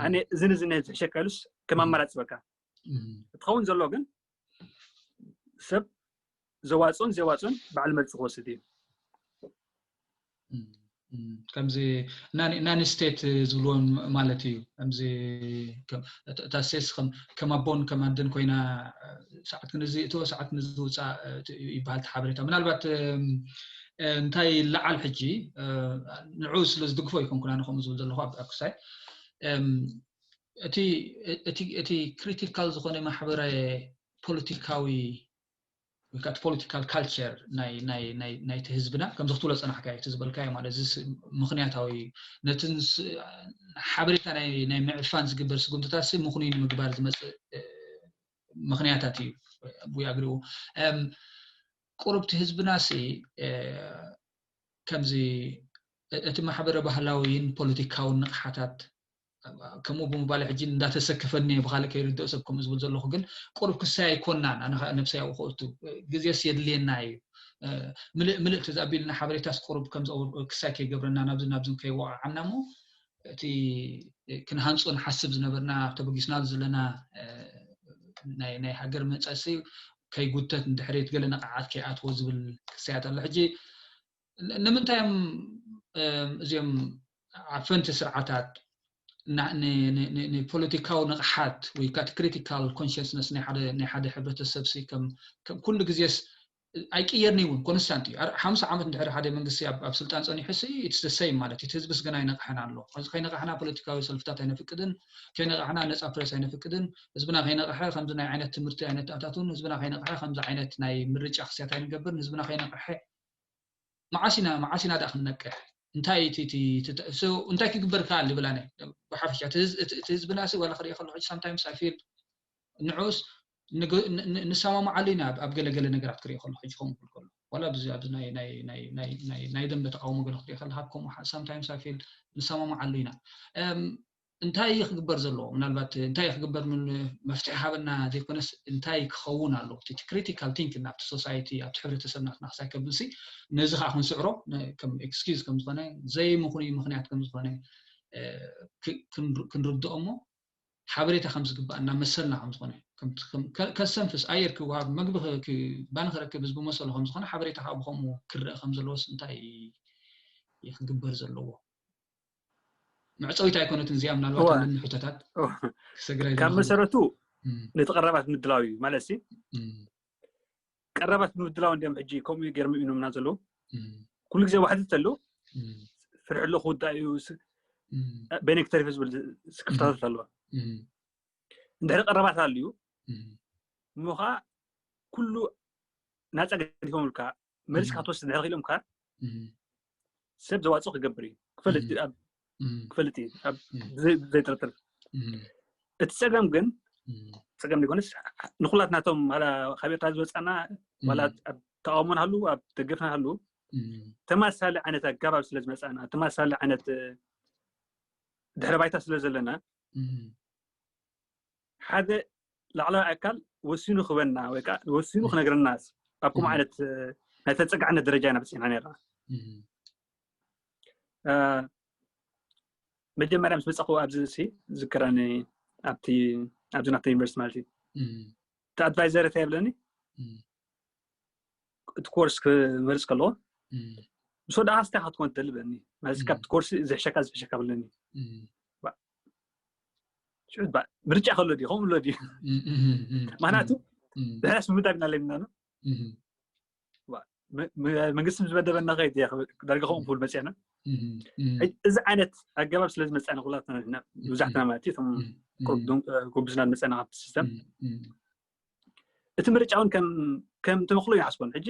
ኣነ እዝን እዝን ዝሕሸካ ኢሉስ ከም ኣማራፂ በካ እትኸውን ዘሎ ግን ሰብ ዘዋፅኦን ዘዋፅኦን በዓል መልፂ ክወስድ እዩ ከምዚ ናን ስቴት ዝብልዎን ማለት እዩ ከምዚ እታ ስቴትስ ከም ኣቦን ከም ኣደን ኮይና ሰዓት ክንዚ እቶ ሰዓት ክንዚ ውፃእ ይበሃል ሓበሬታ ምናልባት እንታይ ይለዓል ሕጂ ንዑ ስለ ዝድግፎ ይኮንኩና ንከምኡ ዝብል ዘለኹ ኣብ ክሳይ እቲ ክሪቲካል ዝኾነ ማሕበረ ፖለቲካዊ ወይ ከዓ ፖለቲካል ካልቸር ናይቲ ህዝብና ከምዚ ክትብሎ ፀናሕካ እቲ ዝበልካዮ ማለት እዚ ምክንያታዊ ነቲ ሓበሬታ ናይ ምዕፋን ዝግበር ስጉምትታት ምክኑይ ንምግባር ዝመፅእ ምክንያታት እዩ ወይ ኣግሪኡ ቁሩብቲ ህዝብና ሲ ከምዚ እቲ ማሕበረ ባህላዊን ፖለቲካውን ንቕሓታት ከምኡ ብምባል ሕጂ እንዳተሰከፈኒ ብካልእ ከይርድኦ ሰብ ከምኡ ዝብል ዘለኹ ግን ቁሩብ ክሳይ ኣይኮናን ኣነ ከዓ ነብሰይ ኣብኡ ከእቱ ግዜስ የድልየና እዩ ምልእ ምልእ ተዛቢልና ሓበሬታስ ቁሩብ ከም ክሳይ ከይገብረና ናብዚ ናብዚ ከይወቃዓና እሞ እቲ ክንሃንፆ ንሓስብ ዝነበርና ተበጊስና ዘለና ናይ ሃገር መፀሲ ከይጉተት ንድሕሪት ገለ ነቃዓት ከይኣትዎ ዝብል ክሳያት ኣሎ ሕጂ ንምንታይ እዮም እዚኦም ዓፈንቲ ስርዓታት ንፖለቲካዊ ንቕሓት ወይ ከዓ ክሪቲካል ኮንሽስነስ ናይ ሓደ ሕብረተሰብ ኩሉ ግዜስ ኣይቅየርን እውን ኮንስታንት እዩ ሓምሳ ዓመት እንድሕር ሓደ መንግስቲ ኣብ ስልጣን ፀኒሑ ስ ኢትስ ሰይ ማለት እቲ ህዝብስ ገና ይነቕሐን ኣሎ ከዚ ከይነቕሕና ፖለቲካዊ ሰልፍታት ኣይነፍቅድን ከይነቕሕና ነፃ ፕሬስ ኣይነፍቅድን ህዝብና ከይነቕሐ ከምዚ ናይ ዓይነት ትምህርቲ ኣይነተኣታቱን ህዝብና ከይነቕሐ ከምዚ ዓይነት ናይ ምርጫ ክስያት ኣይንገብርን ህዝብና ከይነቕሐ መዓስ ኢና መዓስ ኢና ደኣ ክንነቅሕ እንታይ እንታይ ክግበር ከኣል ይብላነ ብሓፈሻ እቲ ህዝብና ሲ ዋላ ክሪኦ ከለኩ ሳምታይምስ ኣይ ፊል ንዑስ ንሰማማዓሉ ኢና ኣብ ገለገለ ነገራት ክሪኦ ከለኩ ሕጂ ከምኡ ክብል ከሎ ዋላ ኣብዚ ኣብዚ ናይ ናይ ናይ ናይ ናይ ደንበ ተቃውሞ ገለ ክሪኦ ከለካ ከምኡ ሳምታይምስ ኣይ ፊል ንሰማማዓሉ ኢና እንታይ እዩ ክግበር ዘለዎ ምናልባት እንታይ እዩ ክግበር ምን መፍትሒ ሃበና ዘይኮነስ እንታይ ክኸውን ኣሎ እቲ ክሪቲካል ቲንክ ናብቲ ሶሳይቲ ኣብቲ ሕብረተሰብ ናትና ክሳይ ከብል ሲ ነዚ ከዓ ክንስዕሮ ከም ኤክስኪዝ ከም ዝኾነ ዘይምኽኑይ ምኽንያት ከም ዝኾነ ክንርድኦ እሞ ሓበሬታ ከም ዝግባእ እና መሰልና ከም ዝኾነ ከሰንፍስ ኣየር ክወሃብ መግቢ ባኒ ክረክብ ህዝቢ መሰሉ ከም ዝኾነ ሓበሬታ ከዓ ብከምኡ ክረአ ከም ዘለዎስ እንታይ ክግበር ዘለዎ መዕፀዊት ኣይኮነትን እዚኣ ምናልባት ኣለኒ ሕቶታት ክሰግራ ካብ መሰረቱ ነቲ ቀረባት ምድላው እዩ ማለት ሲ ቀረባት ምድላው እንዲም ሕጂ ከምኡ ገርሚ ኢኖምና ዘለዉ ኩሉ ግዜ ዋሕዲ ተሉ ፍርሒ ኣሎ ክውዳእ እዩ በይነ ክተሪፈ ዝብል ስክፍታታት ኣለዋ እንድሕሪ ቀረባት ኣልዩ እሞ ከዓ ኩሉ ናፃ ገዲፎምልካ መሪፅካ ክትወስድ ድሕሪ ክኢሎም ከዓ ሰብ ዘዋፅኦ ክገብር እዩ ክፈልጥ ክፈልጥ እዩ ዘይጥርጥር እቲ ፀገም ግን ፀገም ዘይኮነስ ንኩላትናቶም ዋላ ካብ ኤርትራ ዝወፃና ዋላ ኣብ ተቃውሞ ንሃሉ ኣብ ደገፍ ንሃሉ ተማሳሊ ዓይነት ኣገባብ ስለ ዝመፃና ተማሳሊ ዓይነት ድሕረ ባይታ ስለ ዘለና ሓደ ላዕለዋይ ኣካል ወሲኑ ክበና ወይ ከዓ ወሲኑ ክነግረና ኣብ ከምኡ ዓይነት ናይ ተፀጋዕነት ደረጃ ኢና በፂሕና ነርና መጀመርያ ምስ መፀኹ ኣብዚ ሲ ዝክረኒ ኣብቲ ኣብዚ ናብቲ ዩኒቨርሲቲ ማለት እዩ እቲ ኣድቫይዘር እንታይ ይብለኒ እቲ ኮርስ ክመርፅ ከለዎ ምስ ወዳእካ ስታይ ክትኮን ትደሊ ብለኒ ማለት ካብቲ ኮርሲ ዝሕሸካ ዝሕሸካ ብለኒ ሽዑ ምርጫ ከሎ ድዩ ከምኡ ኣሎ ድዩ ምክንያቱ ብሕራስ ምምዳብ ኢና ለሚና መንግስቲ ዝመደበና ከይድ ዳርጋ ከምኡ ክብል መፅና እዚ ዓይነት ኣገባብ ስለ ዝመፅና ኩላትና መብዛሕትና ማለት እዩ እቶም ጉብዝና ዝመፀና ካብቲ ሲስተም እቲ ምርጫ እውን ከም ተመክሎ ይሓስቦን ሕጂ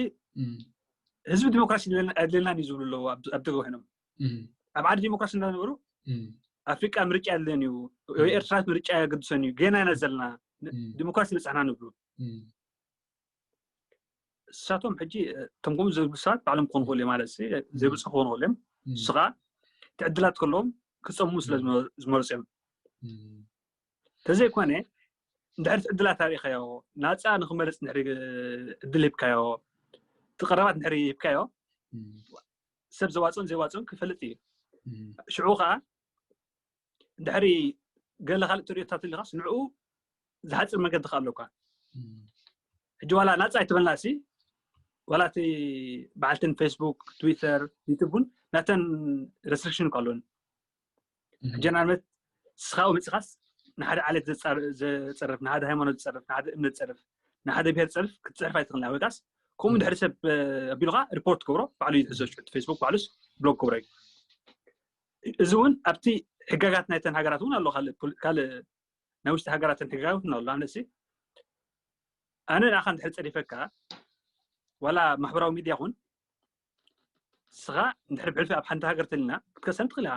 ህዝቢ ዲሞክራሲ ኣድልየናን እዩ ዝብሉ ኣለዉ ኣብ ደገ ኮይኖም ኣብ ዓዲ ዲሞክራሲ እንዳነበሩ ኣፍሪቃ ምርጫ የለን እዩ ኤርትራ ምርጫ የገድሰን እዩ ገና ኢና ዘለና ዲሞክራሲ በፃሕና ንብሉ እሳቶም ሕጂ እቶም ከምኡ ዝብሉ ሰባት ባዕሎም ክኾኑ ክእሉ ማለት ዘይብፅሑ ክኾኑ ክእሉ እዮም ንስኻ እቲ ዕድላት ከለዎም ክፀሙ ስለ ዝመርፁ እዮም ተዘይኮነ እንድሕር ዕድላት ኣሪእካዮ፣ ናፃ ንክመርፅ እንድሕር ዕድል ሂብካዮ፣ እቲ ቀረባት እንድሕር ሂብካዮ፣ ሰብ ዘዋፅኦን ዘይዋፅኦን ክፈልጥ እዩ። ሽዑ ከዓ እንድሕሪ ገለ ካልእ ትሪኦታት ኣለካስ ንዕኡ ዝሓፅር መገዲ ከዓ ኣለኳ። ሕጂ ዋላ ናፃ ኣይትበልና ሲ፣ ዋላ እቲ በዓልተን ፌስቡክ፣ ትዊተር፣ ዩቱብ እውን ናተን ሬስትሪክሽን እኳ ኣለውን። ሕጂ ንኣብነት ንስኻ መፂኻስ ንሓደ ዓሌት ዘፃር- ዘፀርፍ፣ ንሓደ ሃይማኖት ዝፀርፍ፣ ንሓደ እምነት ዝፀርፍ፣ ንሓደ ብሄር ዝፀርፍ ክትፅሕፍ ኣይትኽእልና። ወይካስ ከምኡ ድሕሪ ሰብ ኣቢሉካ ሪፖርት ክገብሮ ባዕሉ እዩ ዝሕዞ። ሽዑ ፌስቡክ ባዕሉስ ብሎክ ክገብሮ እዩ። እዚ እውን ኣብቲ ሕጋጋት ናይተን ሃገራት እውን ኣሎ። ካልእ ፖሊ- ካልእ ናይ ውሽጢ ሃገራትን ሕጋጋት እውን ኣሎ። ኣነሲ ኣነ ንኣኻ እንድሕር ፀሪፈካ ዋላ ማሕበራዊ ሚድያ ኹን ንስኻ እንድሕር ብሕልፊ ኣብ ሓንቲ ሃገር ተልና ክትከሰን ትኽእል ኢኻ።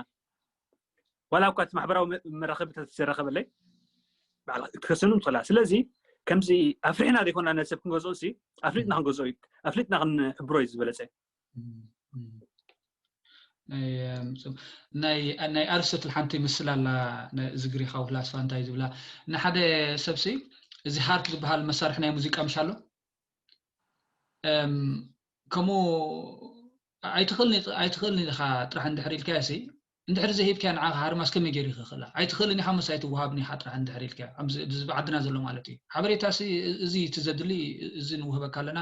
ዋላ እኳ እቲ ማሕበራዊ መ- መራኸቢታት ዘራኸበለይ ባዕላ ክትከሰኑ ትኽእላ። ስለዚ ከምዚ ኣፍሪሕና ዘይኮና ነሰብ ክንገዝኦ ሲ ኣፍሊጥና ክንገዝኦ እዩ፣ ኣፍሊጥና ክንሕብሮ እዩ ዝበለፀ። ናይ ኣርሰትል ሓንቲ ምስል ኣላ። ዝግሪኻ ውላስፋ እንታይ ዝብላ ንሓደ ሰብሲ እዚ ሃርፕ ዝበሃል መሳርሒ ናይ ሙዚቃ ምሽ ኣሎ። ከምኡ ኣይትኽእልን ኢኻ ጥራሕ እንድሕር ኢልካዮ ሲ እንድሕር ዘይሂብካዮ ንዓኻ ሃርማስ ከመይ ገይሩ ይኽእላ? ኣይትኽእልን ኢኻ፣ ምስ ኣይትወሃብን ኢኻ ጥራሕ እንድሕር ኢልካዮ። ኣብዚ ብዓድና ዘሎ ማለት እዩ። ሓበሬታ ሲ እዚ እቲ ዘድሊ እዚ ንውህበካ ኣለና፣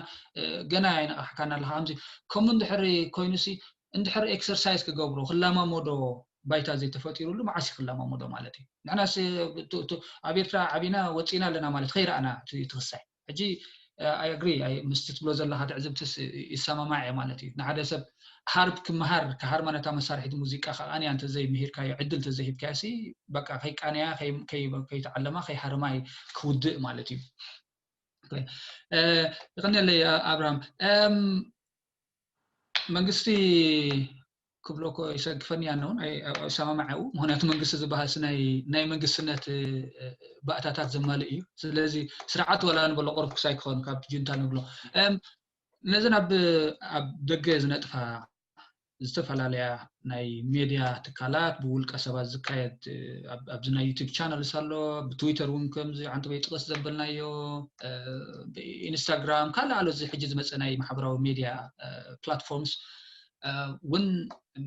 ገና ኣይነቓሕካን ኣለኻ። ከምዚ ከምኡ እንድሕር ኮይኑ ሲ እንድሕር ኤክሰርሳይዝ ክገብሮ ክለማመዶ ባይታ ዘይተፈጢሩሉ መዓስ ክለማመዶ ማለት እዩ። ንሕናስ ኣብ ኤርትራ ዓቢና ወፂና ኣለና ማለት ከይረኣና ትኽሳይ ሕጂ ኣይ ኣግሪ ምስቲ ትብሎ ዘለካ ትዕዝብትስ ይሰማማዕ እየ ማለት እዩ። ንሓደ ሰብ ሃርፕ ክመሃር ክሃርማ ነታ መሳርሒት ሙዚቃ ከቃንያ እንተዘይምሂርካዮ ዕድል እንተዘይሂብካዮ ሲ በቃ ከይቃንያ ከይተዓለማ ከይሃርማ ክውድእ ማለት እዩ። ይቀኒለይ ኣብርሃም። መንግስቲ ክብሎ እኮ ይሰግፈኒ ያነውን ኣይሰማማዐው። ምክንያቱ መንግስቲ ዝበሃል ናይ መንግስትነት ባእታታት ዘማልእ እዩ። ስለዚ ስርዓት ዋላ ንበሎ ቆርኩስ ኣይክኸውን ካብ ጁንታ ንብሎ ነዘን ኣብ ደገ ዝነጥፋ ዝተፈላለያ ናይ ሜድያ ትካላት ብውልቀ ሰባት ዝካየድ ኣብዚ ናይ ዩቱብ ቻነልስ ኣሎ፣ ብትዊተር እውን ከምዚ ዓንተበይ ጥቅስ ዘበልናዮ ኢንስታግራም ካልእ ኣሎ እዚ ሕጂ ዝመፀ ናይ ማሕበራዊ ሜድያ ፕላትፎርምስ እውን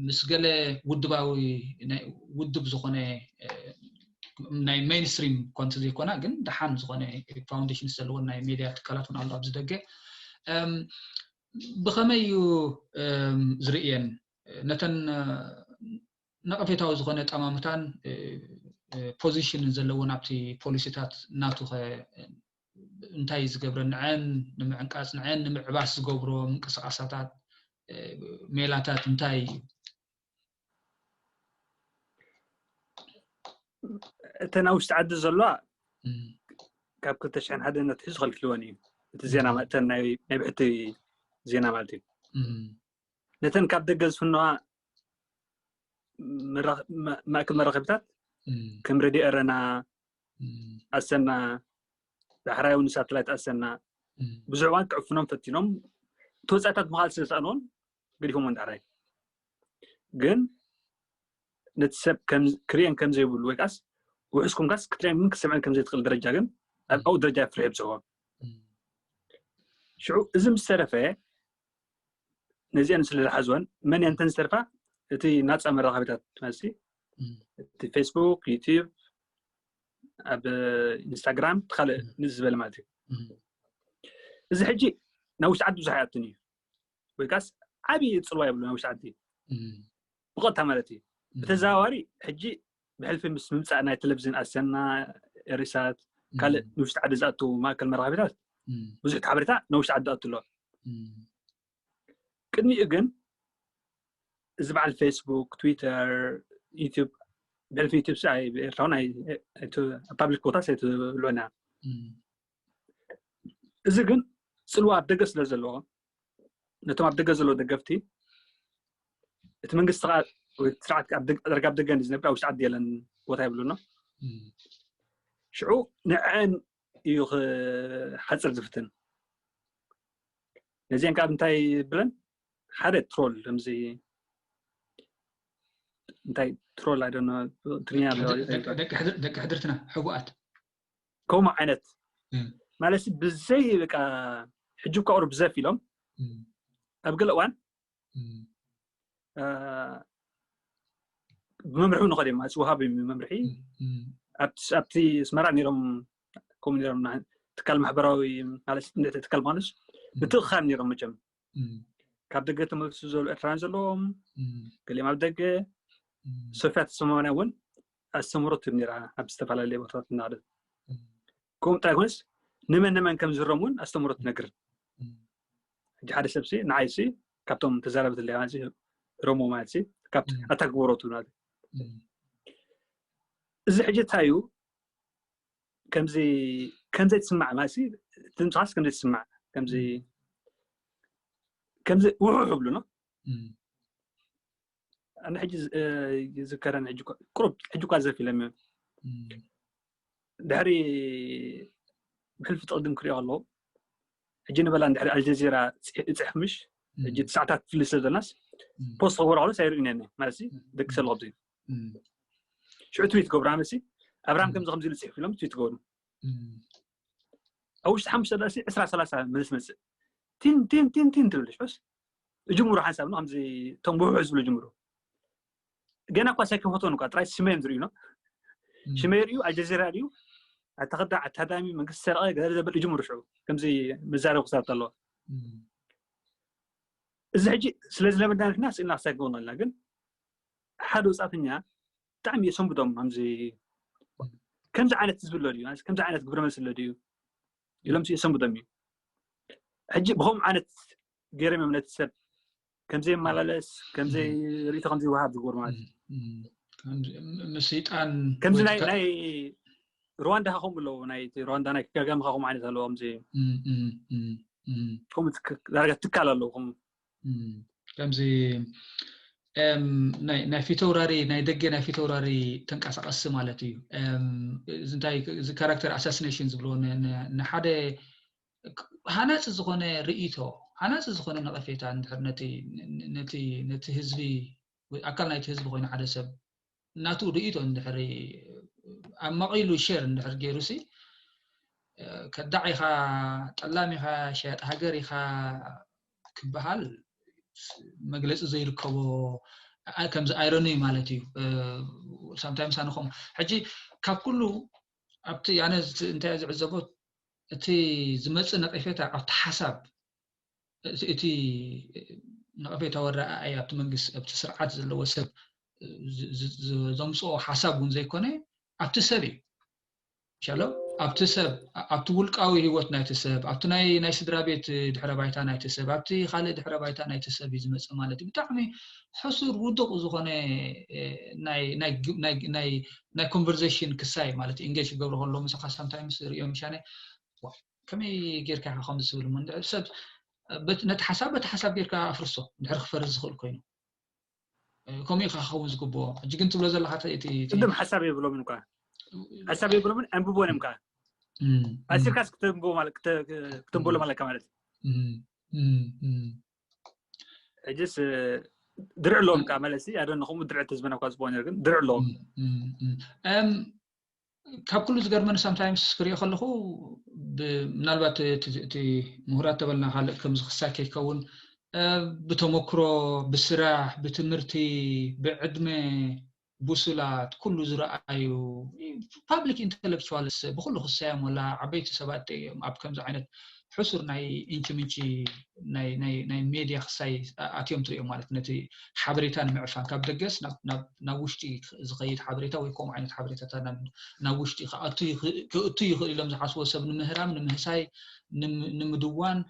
ምስ ገለ ውድባዊ ውድብ ዝኾነ ናይ ሜይንስትሪም እኳ እንተዘይኮና ግን ደሓን ዝኾነ ፋውንዴሽን ዘለዎን ናይ ሜድያ ትካላት እውን ኣሎ ኣብዚ ደገ። ብኸመይ እዩ ዝርእየን ነተን ነቐፌታዊ ዝኾነ ጠማምታን ፖዚሽንን ዘለዎን ኣብቲ ፖሊሲታት ናቱ እንታይ ዝገብረ ንዐን ንምዕንቃፅ ንዐን ንምዕባስ ዝገብሮ ምንቅስቃሳታት ሜላታት እንታይ እዩ? እተን ኣብ ውሽጢ ዓዲ ዘለዋ ካብ ክልተ ሽሕን ሓደን ኣትሒዙ ከልክልወን እዩ። እቲ ዜና እተን ናይ ብሕቲ ዜና ማለት እዩ። ነተን ካብ ደገ ዝፍነዋ ማእከል መራኸቢታት ከም ሬድዮ ኤረና፣ ኣሰና፣ ዳሕራይ እውን ሳተላይት ኣሰና ብዙሕ እዋን ክዕፍኖም ፈቲኖም ተወፃእታት ምኻል ስለ ዝሰኣንዎም ገዲፎም ዳሕራይ ግን ነቲ ሰብ ክሪኤን ከም ዘይብሉ ወይ ከዓስ ውሕስ ኮንካስ ክትሪኤን ክሰምዐን ከም ዘይትኽእል ደረጃ ግን ኣብ ኣብኡ ደረጃ ፍርሒ የብፅሕዎ። ሽዑ እዚ ምስ ተረፈ ነዚአን ስለ ዝሓዝወን መን እየን እተን ዝተርፋ? እቲ ናፃ መራኸቢታት ማለት እቲ ፌስቡክ፣ ዩቲዩብ፣ ኣብ ኢንስታግራም ካልእ ንዚ ዝበለ ማለት እዩ። እዚ ሕጂ ናብ ውሽጢ ዓዲ ብዙሕ ኣይኣቱን እዩ ወይ ከዓስ ዓብዪ ፅልዋ የብሉ ናብ ውሽጢ ዓዲ ብቐጥታ ማለት እዩ። ብተዘዋዋሪ ሕጂ ብሕልፊ ምስ ምምፃእ ናይ ቴሌቪዥን ኣሰና፣ ኤሪሳት ካልእ ንውሽጢ ዓዲ ዝኣቱ ማእከል መራኸቢታት ብዙሕ ሓበሬታ ንውሽጢ ዓዲ ኣቱ ኣሎ። ቅድሚኡ ግን እዚ በዓል ፌስቡክ፣ ትዊተር፣ ዩቲዩብ ብሕልፊ ዩቲዩብ ሲ ኤርትራውን ፓብሊክ ቦታስ ኣይትብልዑና። እዚ ግን ፅልዋ ኣብ ደገ ስለ ዘለዎ ነቶም ኣብ ደገ ዘለዉ ደገፍቲ እቲ መንግስቲ ከዓ ወይ ስርዓት ደርጋ ኣብ ደገ ዝነብር ኣብ ውሽጢ ዓዲ የለን ቦታ ይብሉና። ሽዑ ንዐን እዩ ክሓፅር ዝፍትን። ነዚአን ካብ እንታይ ብለን ሓደ ትሮል ከምዚ እንታይ ትሮል ኣይደነ ትግርኛ ኣሎ ደቂ ሕድር- ደቂ ሕድርትና ሕቡኣት ከምኡ ዓይነት እም፣ ማለት ብዘይ በቃ ሕጂ እኳ ቁሩብ ብዘፍ ኢሎም እም፣ ኣብ ገለ እዋን እም፣ እ፣ ብመምርሒ ንኸድ እዮም ኣስ ወሃብ እዮም መምርሒ እም፣ እም፣ ኣብቲ ኣብቲ ኣስመራ ነይሮም ከምኡ ነይሮም ና- ትካል ማሕበራዊ ማለት ነቲ ትካል ማኑስ ምትእኻብ ነይሮም መቸም እም፣ ካብ ደገ ተመልሱ ዘለዉ ኤርትራውያን ዘለዎም እም፣ ገሊኦም ኣብ ደገ እም፣ ሶፍያ ተሰማማንያ እውን ኣስተምህሮ ትህብ ነይራ ኣብ ዝተፈላለየ ቦታታት እናኸደት እም፣ ከምኡ ጥራይ ኮነስ ንመን ንመን ከም ዝህሮም እውን ኣስተምህሮ ትነግር እም፣ ሕጂ ሓደ ሰብሲ ንዓይሲ ካብቶም ተዛረብትለይ ማለት ህሮሞ ማለት ካብ እም፣ ኣታ ግበሮ ትብል ማለት እዩ እም፣ እዚ ሕጂ እንታይ እዩ ከምዚ ከምዘይ ትስማዕ ማለት ትምሳስ ከምዘይ ትስማዕ ከምዚ ከምዚ ውሑሕ ይብሉ ነው እም፣ ኣነ ሕጂ ዝ- እ፣ ይዝከረን ሕጂ እኳ- ቁሩብ ሕጂ እኳ ዘፍ ኢሎም እዮም እም፣ ድሕሪ ብሕልፊ ትቕድም ክሪኦ ኣለዎ ሕጂ ንበላ ድሕሪ ኣልጀዚራ እፅሕ ምሽ ሕጂ እም፣ ሰዓታት ፍልስ ዘለናስ እም፣ ፖስት ክገብሩ ከሎ ሳይርእዩን እኔ ማለት ደቂ ሰለ ኣብዚ እም፣ ሽዑ ትዊት ገብሩ ኣመሲ ኣብርሃም እም፣ ከምዚ ከምዚ ኢሉ ፅሒፍ ኢሎም ትዊት ገብሩ እም፣ ኣብ ውሽጢ ሓሙሽተ ዳሲ ዕስራ ሰላሳ መልስ መፅእ ቲን ቲን ቲን ቲን ትብል ሽዑስ እጅምሩ ሓንሳብ ነው ከምዚ እቶም ብውሑድ ዝብሉ ጅምሩ ገና እኳ ሳይከፈትዎ እኳ ጥራይ ሽመዮም ዝርእዩ ነው እም፣ ሽመይ ርእዩ ኣልጀዚራ ርእዩ ኣተኸዳዕ ኣታዳሚ መንግስቲ ሰረቐ ገለ ዘበል እጅምሩ ሽዑ ከምዚ መዛረብ ክሳብ ኣለዎ እም፣ እዚ ሕጂ ስለ ዝለመድና ንሕና ስእልና ክሳይከውን ኣለና ግን ሓደ ወፃእተኛ ብጣዕሚ የሰንብዶም ከምዚ ከምዚ ዓይነት ህዝቢ ኣሎ ድዩ ከምዚ ዓይነት ግብረ መልሲ ኣሎ ድዩ ኢሎም የሰንብዶም እዩ ሕጂ ብኸምኡ ዓይነት ገይሮም እዮም ነቲ ሰብ ከምዘይ መላለስ ከምዘይ ርእቶ ከምዘይ ወሃብ ዝገብሩ ማለት እዩ እም፣ እም፣ እም፣ ምስይጣን ከምዚ ወይ ናይ ትካ- ናይ ሩዋንዳ ከ ከምኡ ኣለዎ ናይ ሩዋንዳ ናይ ጋጋም ከ ከምኡ ዓይነት ኣለዎ ከምዚ እም፣ እም፣ እም፣ እም፣ ከምኡ ትክ- ዳርጋ ትካል ኣለዎ ከምኡ እም፣ ከምዚ እም፣ ናይ ናይ ፊተውራሪ ናይ ደገ ናይ ፊተውራሪ ተንቀሳቀሲ ማለት እዩ እም፣ እዚ እንታይ እዚ ካራክተር ኣሳሲኔሽን ዝብልዎ ን- ን- ንሓደ ሃናፂ ዝኾነ ርእይቶ ሃናፂ ዝኾነ ነቐፌታ እንድሕር ነቲ ነቲ ነቲ ህዝቢ ወይ ኣካል ናይቲ ህዝቢ ኮይኑ ሓደ ሰብ ናቱ ርእይቶ እንድሕር ኣማቒሉ ሸር እንድሕር ገይሩ ሲ ከዳዕ ኢኻ ጠላም ኢኻ ሸያጢ ሃገር ኢኻ ክበሃል መግለፂ ዘይርከቦ ከምዚ ኣይረኑ እዩ ማለት እዩ ሳምታይምስ ኣነኹም ሕጂ ካብ ኩሉ ኣብቲ ኣነ እንታይ ዝዕዘቦ እቲ ዝመፅእ ነቐፌታ ኣብቲ ሓሳብ እቲ ነቐፌታ ወረኣኣይ ኣብቲ መንግስቲ ኣብቲ ስርዓት ዘለዎ ሰብ ዘምፅኦ ሓሳብ እውን ዘይኮነ ኣብቲ ሰብ እዩ ሻሎ ኣብቲ ሰብ ኣብቲ ውልቃዊ ህይወት ናይቲ ሰብ ኣብቲ ናይ ናይ ስድራ ቤት ድሕረ ባይታ ናይቲ ሰብ ኣብቲ ካልእ ድሕረ ባይታ ናይቲ ሰብ እዩ ዝመፅእ ማለት እዩ ብጣዕሚ ሕሱር ውዱቕ ዝኾነ ናይ ኮንቨርሴሽን ክሳይ ማለት ኢንጌጅ ክገብሩ ከሎ ምሳኻ ሳምታይምስ ሪኦ ምሻነ ከመይ ጌርካ ኢኻ ከምዚ ትብል እሞ ሰብ ነቲ ሓሳብ በቲ ሓሳብ ጌርካ ኣፍርሶ ድሕሪ ክፈርስ ዝኽእል ኮይኑ ከምኡ ኢኻ ክኸውን ዝግብኦ ሕጂ ግን ትብሎ ዘለካ ቅድም ሓሳብ የብሎምን እኳ ሓሳብ የብሎምን ኣንብቦን እዮም ከዓ ኣሲርካስ ክተንብቦ ማለት ማለት ሕጅስ ድርዕ ኣለዎም ከዓ ማለት ኣደንኹም ድርዕ ተዝበና እኳ ዝበነ ግን ድርዕ ኣለዎም ካብ ኩሉ ዝገርመኒ ሳምታይምስ ክሪኦ ከለኹ ምናልባት እቲ ምሁራት ተበልና ካልእ ከምዚ ክሳይ ከይከውን ብተመክሮ ብስራሕ ብትምህርቲ ብዕድመ ብሱላት ኩሉ ዝረኣዩ ፓብሊክ ኢንተሌክቹዋልስ ብኩሉ ክሳዮም ወላ ዓበይቲ ሰባት እዮም ኣብ ከምዚ ዓይነት ሕሱር ናይ ኢንቺ ምንቺ ናይ ሜድያ ክሳይ ኣትዮም ትሪኦም ማለት ነቲ ሓበሬታ ንምዕፋን ካብ ደገስ ናብ ውሽጢ ዝኸይድ ሓበሬታ ወይ ከምኡ ዓይነት ሓበሬታታት ናብ ውሽጢ ክእቱ ይኽእል ኢሎም ዝሓስቦ ሰብ ንምህራም ንምህሳይ ንምድዋን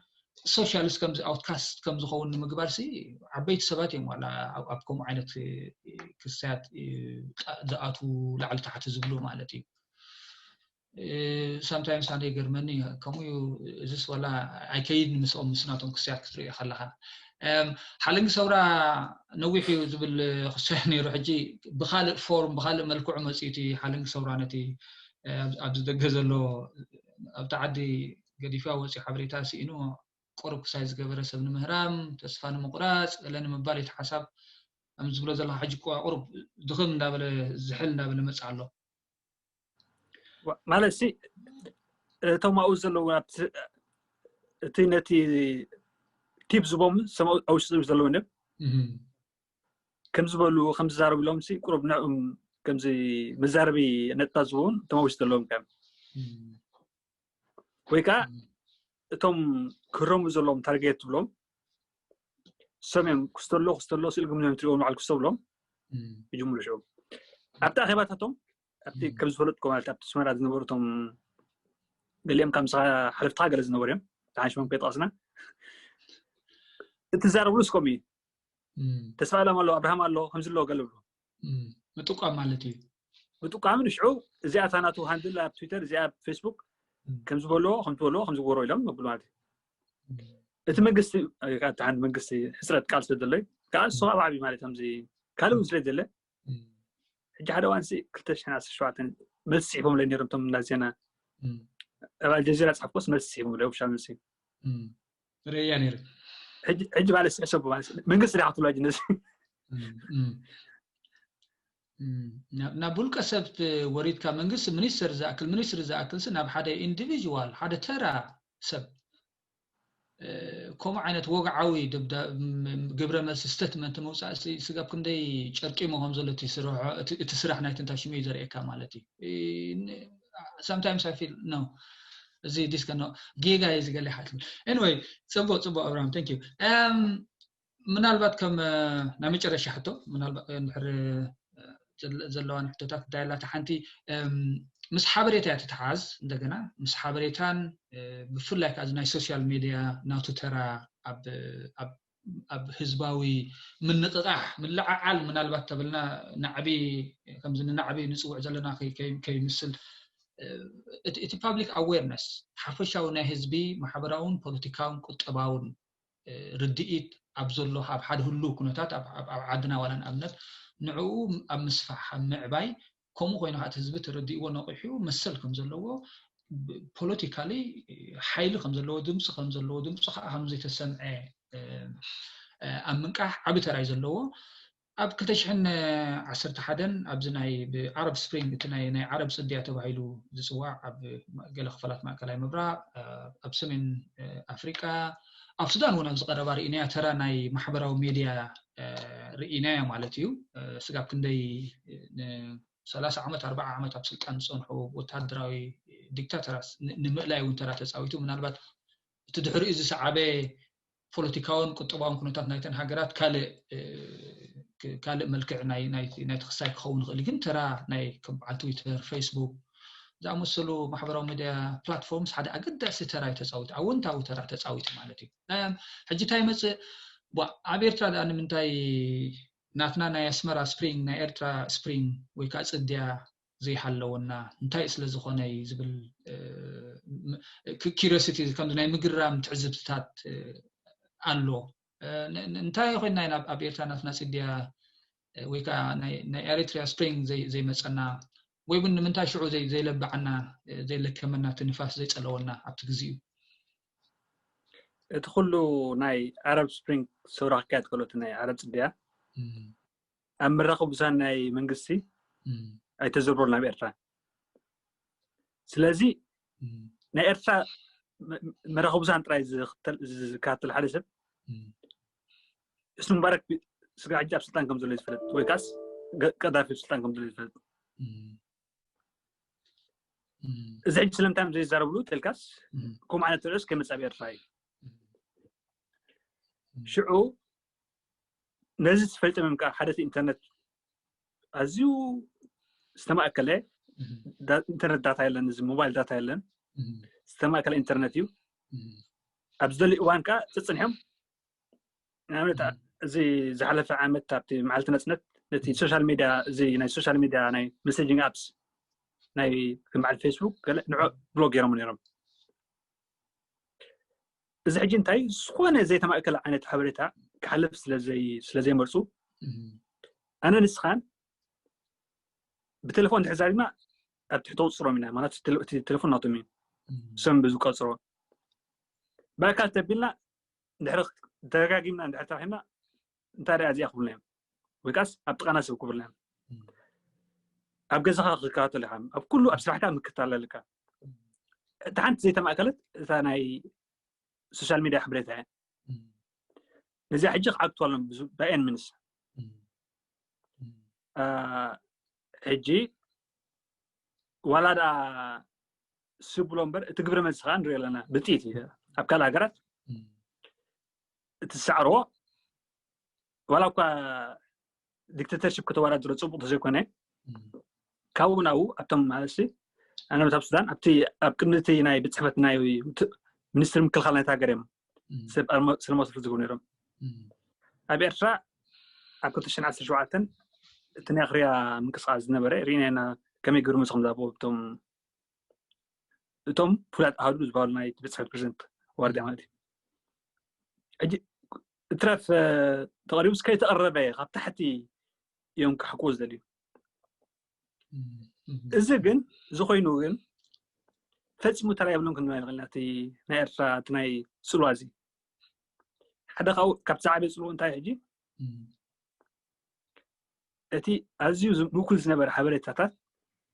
ሶሻሊስት ከምዚ ኣውትካስት ከም ዝኸውን ንምግባር ሲ ዓበይቲ ሰባት እዮም ዋላ ኣብ ከምኡ ዓይነት ክሳያት ዝኣትዉ ላዕሊ ታሕቲ ዝብሉ ማለት እዩ ሳምታይምስ ኣነ ይገርመኒ ከምኡ እዩ እዚስ ዋላ ኣይከይድ ንምስኦም ምስናቶም ክስያት ክትሪኦ ከለካ ሓለንጊ ሰውራ ነዊሕ እዩ ዝብል ክስያ ነይሩ ሕጂ ብካልእ ፎርም ብካልእ መልክዑ መፅኡ እቲ ሓለንጊ ሰውራ ነቲ ኣብዚ ደገ ዘሎ ኣብቲ ዓዲ ገዲፍዋ ወፂኡ ሓበሬታ ስኢኑ ቁሩብ ክሳይ ዝገበረ ሰብ ንምህራም ተስፋ ንምቁራፅ ገለ ንምባል እቲ ሓሳብ ከም ዝብሎ ዘለካ ሕጂ እኮ ቁሩብ ድኽም እንዳበለ ዝሕል እንዳበለ መጽእ ኣሎ። ማለት ሲ እቶም ኣብኡ ዘለዉ እቲ ነቲ ቲፕ ዝቦም ኣብ ውሽጢ ዘለዉ እዮም ከም ዝበሉ ከም ዝዛረቡ ኢሎም ሲ ቁሩብ ንዕም ከምዚ መዛረቢ ነጥብታት ዝቦም እቶም ኣብ ውሽጢ ዘለዎም ከ ወይ ከዓ እቶም ክረሙ ዘለዎም ታርጌት ትብሎም ሰሜን ክስተሎ ክስተሎ ስኢል ግምዞም ትሪኦም ንባዕል ክስተብሎም ይጅምሩ ሽዑ ኣብቲ ኣኼባታቶም ኣብቲ ከም ዝፈለጥኩ ማለት ኣብቲ ስመራ ዝነበሩ እቶም ገሊኦም ካብ ምሳኻ ሓለፍትኻ ገለ ዝነበሩ እዮም ሓንሽሞም ከይጠቐስና እትዛረብሉ እስኮም እዩ ተስፋ ኣለም ኣሎ ኣብርሃም ኣሎ ከምዚ ኣሎ ገለ ብሎ ምጥቋም ማለት እዩ ምጥቋምን ሽዑ እዚኣ እታ ናቱ ሃንድል ኣብ ትዊተር እዚኣ ኣብ ፌስቡክ ከም ዝበልዎ ከም ትበልዎ ከም ዝግበሮ ኢሎም መብሉ ማለት እዩ እቲ መንግስቲ ሓንቲ መንግስቲ ሕፅረት ቃል ስለዘለዩ ከዓ ንሱ ኣብ ዓብዩ ማለት ከምዚ ካልእ እውን ስለ ዘለ ሕጂ ሓደ ዋንሲ ክልተ ሽሕን ዓሰርተ ሸውዓተን መልሲ ፅሒፎም ለ ነሮም ቶም እንዳ ዜና ኣብ ኣልጀዚራ ፅሓፍኮስ መልሲ ፅሒፎም ለ ውሻ መልሲ ርእያ ነይሩ ሕጂ ማለት ሕሰቡ መንግስቲ ዳ ክትብሎ ነዚ ናብ ውልቀ ሰብ ወሪድካ መንግስቲ ሚኒስተር ዝኣክል ሚኒስትሪ ዝኣክል ናብ ሓደ ኢንዲቪጅዋል ሓደ ተራ ሰብ ከምኡ ዓይነት ወግዓዊ ግብረ መልሲ ስተትመንት ምውፃእ ስጋብ ክንደይ ጨርቂሞ ከም ዘሎ እቲ ስራሕ ናይቲ እንታይ ሽሙ እዩ ዘርእየካ ማለት እዩ sometimes I feel no እዚ ዲስከ ጌጋ እዩ ዝገለ ሓትሉ anyway ፅቡቅ ፅቡቅ ኣብርሃም thank you ምናልባት ከም ናይ መጨረሻ ሕቶ ምናልባት እንድሕር ዘለዋን ሕቶታት እንታይ ኣላታ ሓንቲ ምስ ሓበሬታ እያ ትተሓዝ እንደገና ምስ ሓበሬታን ብፍላይ ከዓ ናይ ሶሻል ሚድያ ናቱ ተራ ኣብ ህዝባዊ ምንቕቓሕ ምልዓዓል ምናልባት ተብልና ናዕቢ ከምዚ ንናዕቢ ንፅውዕ ዘለና ከይምስል እቲ public awareness ሓፈሻዊ ናይ ህዝቢ ማሕበራውን ፖለቲካውን ቁጠባውን ርድኢት ኣብ ዘሎ ኣብ ሓደ ህሉ ኩነታት ኣብ ዓድና ዋላ ንኣብነት ንዕኡ ኣብ ምስፋሕ ኣብ ምዕባይ ከምኡ ኮይኑ ከዓ ህዝቢ ተረዲእዎ ነቂሑ መሰል ከም ዘለዎ ፖለቲካሊ ሓይሊ ከም ዘለዎ ድምፂ ከም ዘለዎ ድምፂ ከዓ ከም ዘይተሰምዐ ኣብ ምንቃሕ ዓቢ ተራይ ዘለዎ ኣብ ክልተ ሽሕን ዓሰርተ ሓደን ኣብዚ ናይ ብዓረብ ስፕሪንግ እቲ ናይ ናይ ዓረብ ፅድያ ተባሂሉ ዝፅዋዕ ኣብ ገለ ክፋላት ማእከላይ ምብራቕ ኣብ ሰሜን ኣፍሪቃ ኣብ ሱዳን እውን ኣብዚ ቀረባ ርኢናያ ተራ ናይ ማሕበራዊ ሜድያ ርኢናያ ማለት እዩ ስጋብ ክንደይ ንሰላሳ ዓመት ኣርባዓ ዓመት ኣብ ስልጣን ዝፀንሑ ወታደራዊ ዲክታተራት ንምእላይ እውን ተራ ተፃዊቱ ምናልባት እቲ ድሕሪኡ ዝሰዓበ ፖለቲካውን ቁጠባውን ኩነታት ናይተን ሃገራት ካልእ ካልእ መልክዕ ናይ ናይ ናይ ተኽሳይ ክኸውን ይኽእል ግን ተራ ናይ ከም በዓል ትዊተር ፌስቡክ ዝኣመሰሉ ማሕበራዊ ሚድያ ፕላትፎርምስ ሓደ ኣገዳሲ ተራ እዩ ተፃዊቱ ኣወንታዊ ተራ ተፃዊቱ ማለት እዩ ሕጂ እንታይ ይመፅእ ኣብ ኤርትራ ደኣ ንምንታይ ናትና ናይ ኣስመራ ስፕሪንግ ናይ ኤርትራ ስፕሪንግ ወይ ከዓ ፅድያ ዘይሃለወና እንታይ ስለ ዝኾነ እዩ ዝብል curiosity ከም ናይ ምግራም ትዕዝብትታት ኣሎ እንታይ ኮይና ኢና ኣብ ኤርትራ ናትና ፅድያ ወይ ከዓ ናይ ኤሪትሪያ ስፕሪንግ ዘይመፀና ወይ እውን ንምንታይ ሽዑ ዘይለባዓና ዘይለከመና እቲ ንፋስ ዘይፀለወና ኣብቲ ግዜኡ እቲ ኩሉ ናይ ዓረብ ስፕሪንግ ሰውራ ክካየድ ከሎ እቲ ናይ ዓረብ ፅድያ ኣብ መራኸቢ ብዙሃን ናይ መንግስቲ ኣይተዘርበሉ ናብ ኤርትራ ስለዚ ናይ ኤርትራ መራኸቢ ብዙሃን ጥራይ ዝከታተል ሓደ ሰብ እስኑ ሙባረክ ስጋ ሕጂ ኣብ ስልጣን ከም ዘሎ ዝፈልጥ ወይ ካስ ቀዳፊ ኣብ ስልጣን ከም ዘሎ ዝፈልጥ እዚ ሕጂ ስለምንታይ እዮም ዘይዛረብሉ ተልካስ ከምኡ ዓይነት ርዕስ ከይመፅእ ኣብ ኤርትራ እዩ ሽዑ ነዚ ዝፈልጠ ምም ከዓ ሓደ ኢንተርነት ኣዝዩ ዝተማእከለ ኢንተርነት ዳታ የለን እዚ ሞባይል ዳታ የለን ዝተማእከለ ኢንተርነት እዩ ኣብ ዝደሊ እዋን ከዓ ፅፅንሖም ንኣብነት እዚ ዝሓለፈ ዓመት ኣብቲ መዓልቲ ነፅነት ነቲ ሶሻል ሚድያ እዚ ናይ ሶሻል ሚድያ ናይ መሴጂንግ ኣፕስ ናይ ከም በዓል ፌስቡክ ገለ ንዑ ብሎክ ገይሮም ነይሮም እዚ ሕጂ እንታይ ዝኾነ ዘይተማእከለ ዓይነት ሓበሬታ ክሓልፍ ስለዘይመርፁ ኣነ ንስኻን ብቴሌፎን ተዛሪብና ኣብ ትሕቲ ቁፅሮም ኢና ማለት እቲ ቴሌፎን ናቶም እዩ ሰም ብዝቀፅሮ ብኣካል ተቢልና እንድሕር ተደጋጊምና እንድሕር ተራኺብና እንታይ ደኣ እዚኣ ክብሉና እዮም ወይ ከዓስ ኣብ ጥቓና ሰብ ክብልና ኣብ ገዛኻ ክከታተል ኢኻ ኣብ ኩሉ ኣብ ስራሕካ ምክታል ኣለካ። እቲ ሓንቲ ዘይተማእከለት እታ ናይ ሶሻል ሚድያ ሓበሬታ እያ። ነዚኣ ሕጂ ክዓግቱ ኣለዎም ብኣየን ምንስ ሕጂ ዋላ ዳ ስብሎ እምበር እቲ ግብረ መልሲ ከዓ ንሪኦ ኣለና ብጥይት እዩ ኣብ ካልእ ሃገራት እቲ ዝሰዕርዎ ዋላ እኳ ዲክተተርሽፕ ከተወዳድሮ ፅቡቅ ተዘይኮነ ካብኡ ናብኡ ኣብቶም ማለት ኣነበት ኣብ ሱዳን ኣብቲ ኣብ ቅድሚ እቲ ናይ ቤት ፅሕፈት ናይ ሚኒስትሪ ምክልኻል ናይቲ ሃገር እዮም ሰብ ሰለማዊ ሰልፊ ዝገብሩ ነይሮም ኣብ ኤርትራ ኣብ ክልተ ሽሕን ዓሰርተ ሸውዓተን እቲ ናይ ኣኽርያ ምንቅስቃስ ዝነበረ ርኢና ኢና ከመይ ግብሪ መስ ከምዛብዎ እቶም እቶም ፍሉያት ኣሃዱ ዝበሃሉ ናይ ቤት ጽሕፈት ፕሬዚደንት ዋርድያ ማለት እዩ። ሕጂ እትረፍ ተቐሪቡ እስከ የተቐረበ ካብ ታሕቲ እዮም ክሕክዎ ዝደልዩ። እዚ ግን እዚ ኮይኑ ግን ፈጺሙ ተራ የብሎም ክንብል ኣይንኽእልን። እቲ ናይ ኤርትራ እቲ ናይ ጽልዋ እዚ ሓደ ካብኡ ካብቲ ዝዓበየ ጽልዋ እንታይ ሕጂ እቲ ኣዝዩ ምእኩል ዝነበረ ሓበሬታታት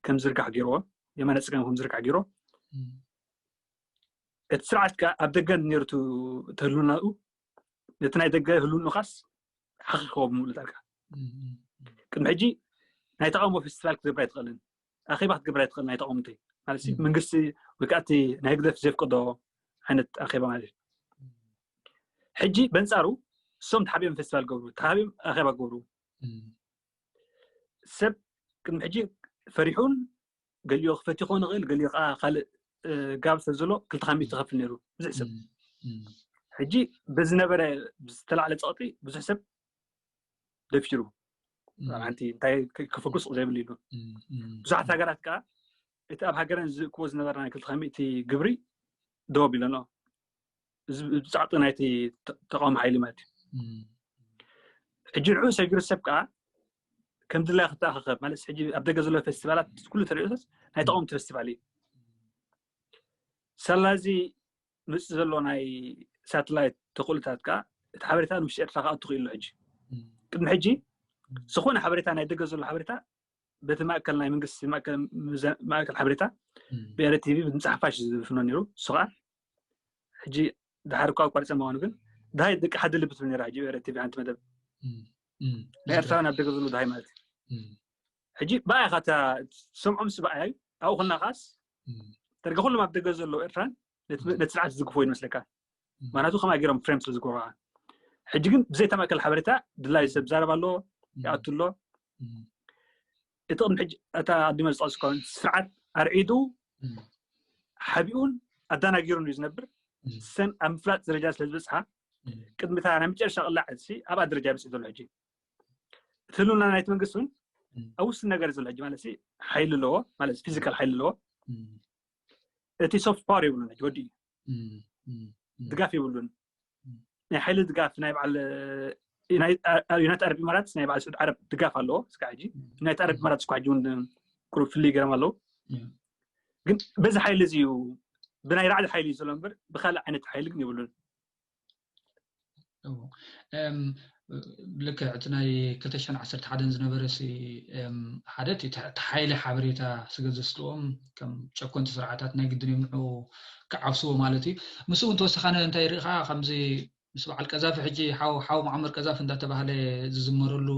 ከም ዝርጋሕ ገይርዎ የማነ ጸጋም ከም ዝርጋሕ ገይርዎ እቲ ስርዓት ከኣ ኣብ ደገ ነይሩ ተህልውናኡ ነቲ ናይ ደገ ህልውንኻስ ሓኺኽዎ ብምሉእ ጣልቃ ቅድሚ ሕጂ ናይ ተቃውሞ ፌስቲቫል ክትገብር ኣይትኽእልን ኣኼባ ክትገብር ኣይትኽእል ናይ ተቃውሞ እንተይ ማለት መንግስቲ ወይ ከዓ እቲ ናይ ህግደፍ ዘፍቅዶ ዓይነት ኣኼባ ማለት እዩ ሕጂ በንፃሩ እሶም ተሓቢኦም ፌስቲቫል ገብሩ ተሓቢኦም ኣኼባ ገብሩ ሰብ ቅድሚ ሕጂ ፈሪሑን ገሊኦ ክፈት ይኾን ይኽእል ገሊኦ ከዓ ካልእ ጋብ ሰብ ዘሎ ክልተ ካብ ሚእቲ ይኸፍል ነይሩ ብዙሕ ሰብ ሕጂ በዝነበረ ዝተላዕለ ፀቕጢ ብዙሕ ሰብ ደፊሩ ሓንቲ እንታይ ክፈኩስ ዘይብሉ ኢሉ ብዙሓት ሃገራት ከዓ እቲ ኣብ ሃገረን ዝእክቦ ዝነበረ ናይ ክልተ ካብ ሚእቲ ግብሪ ደው ኣቢለንኦ እዚ ብጻዕቂ ናይቲ ተቃውሞ ሓይሊ ማለት እዩ ሕጂ ንዕኡ ሰጊሩ ሰብ ከዓ ከም ድላይ ክተኣኻኸብ ማለት ሕጂ ኣብ ደገ ዘሎ ፌስቲቫላት ኩሉ ተሪኦስ ናይ ተቃውምቲ ፌስቲቫል እዩ ሳላ እዚ ምፅ ዘሎ ናይ ሳተላይት ተኽእሉታት ከዓ እቲ ሓበሬታ ንውሽጢ ኤርትራ ክኣቱ ክኢሉ ሕጂ ቅድሚ ሕጂ ዝኾነ ሓበሬታ ናይ ደገ ዘሎ ሓበሬታ በቲ ማእከል ናይ መንግስቲ ማእከል ሓበሬታ ብኤረ ቲቪ ብምፃሕ ፋሽ ዝፍኖ ነይሩ እሱ ከዓ ሕጂ ድሓር እኳ ኣቋሪፀ ምኳኑ ግን ድሃይ ደቂ ሓደ ልቢ ትብል ነራ ሕጂ ብኤረ ቲቪ ሓንቲ መደብ ናይ ኤርትራውያን ኣብ ደገ ዘሎ ድሃይ ማለት እዩ ሕጂ ብኣይ ኢኻ ሰምዖም ስ ብኣይ ኣብኡ ከለና ከዓስ ተርገ ኩሎም ኣብ ደገ ዘለዉ ኤርትራን ነቲ ስርዓት ዝግፎ ይመስለካ ምክንያቱ ከማይ ገይሮም ፍሬም ስለ ዝገብሩካ ሕጂ ግን ብዘይተማእከል ሓበሬታ ድላይ ሰብ ዛረብ ኣለዎ ይኣቱ ኣሎ እቲ ቅድሚ ሕጂ እታ ኣዲመ ዝጠቅስካ ስርዓት ኣርዒዱ ሓቢኡን ኣዳናጊሩን እዩ ዝነብር ሰን ኣብ ምፍላጥ ደረጃ ስለ ዝበፅሓ ቅድሚታ ናይ መጨረሻ ቅላዕ ኣብኣ ደረጃ በፂሑ ዘሎ ሕጂ እቲ ህልውና ናይቲ መንግስቲ እውን ኣብ ውስን ነገር ዘሎ ሕጂ ማለት ሓይሊ ኣለዎ ማለት ፊዚካል ሓይሊ ኣለዎ እቲ ሶፍት ፓወር የብሉን ሕጂ ወዲኡ ድጋፍ የብሉን ናይ ሓይሊ ድጋፍ ናይ በዓል ዩናይትድ ዓረብ ኢማራት ናይ በዓል ስዑድ ዓረብ ድጋፍ ኣለዎ ስካ ሕጂ ዩናይትድ ዓረብ ኢማራት ስኳ ሕጂ እውን ቁሩብ ፍልይ ገይሮም ኣለዉ ግን በዚ ሓይሊ እዚ እዩ ብናይ ራዕዲ ሓይሊ እዩ ዘሎ እምበር ብካልእ ዓይነት ሓይሊ ግን የብሉን ልክዕ እቲ ናይ ክልተ ሽሕን ዓሰርተ ሓደን ዝነበረ ሓደ እቲ ሓይሊ ሓበሬታ ስገ ዘስልዎም ከም ጨኮንቲ ስርዓታት ናይ ግድን እዮም ንዑ ክዓብስዎ ማለት እዩ ምስኡ እውን ተወሳኻነ እንታይ ርኢኻ ከምዚ ምስ በዓል ቀዛፊ ሕጂ ሓው ሓው መዓመር ቀዛፊ እንዳተባህለ ዝዝመረሉ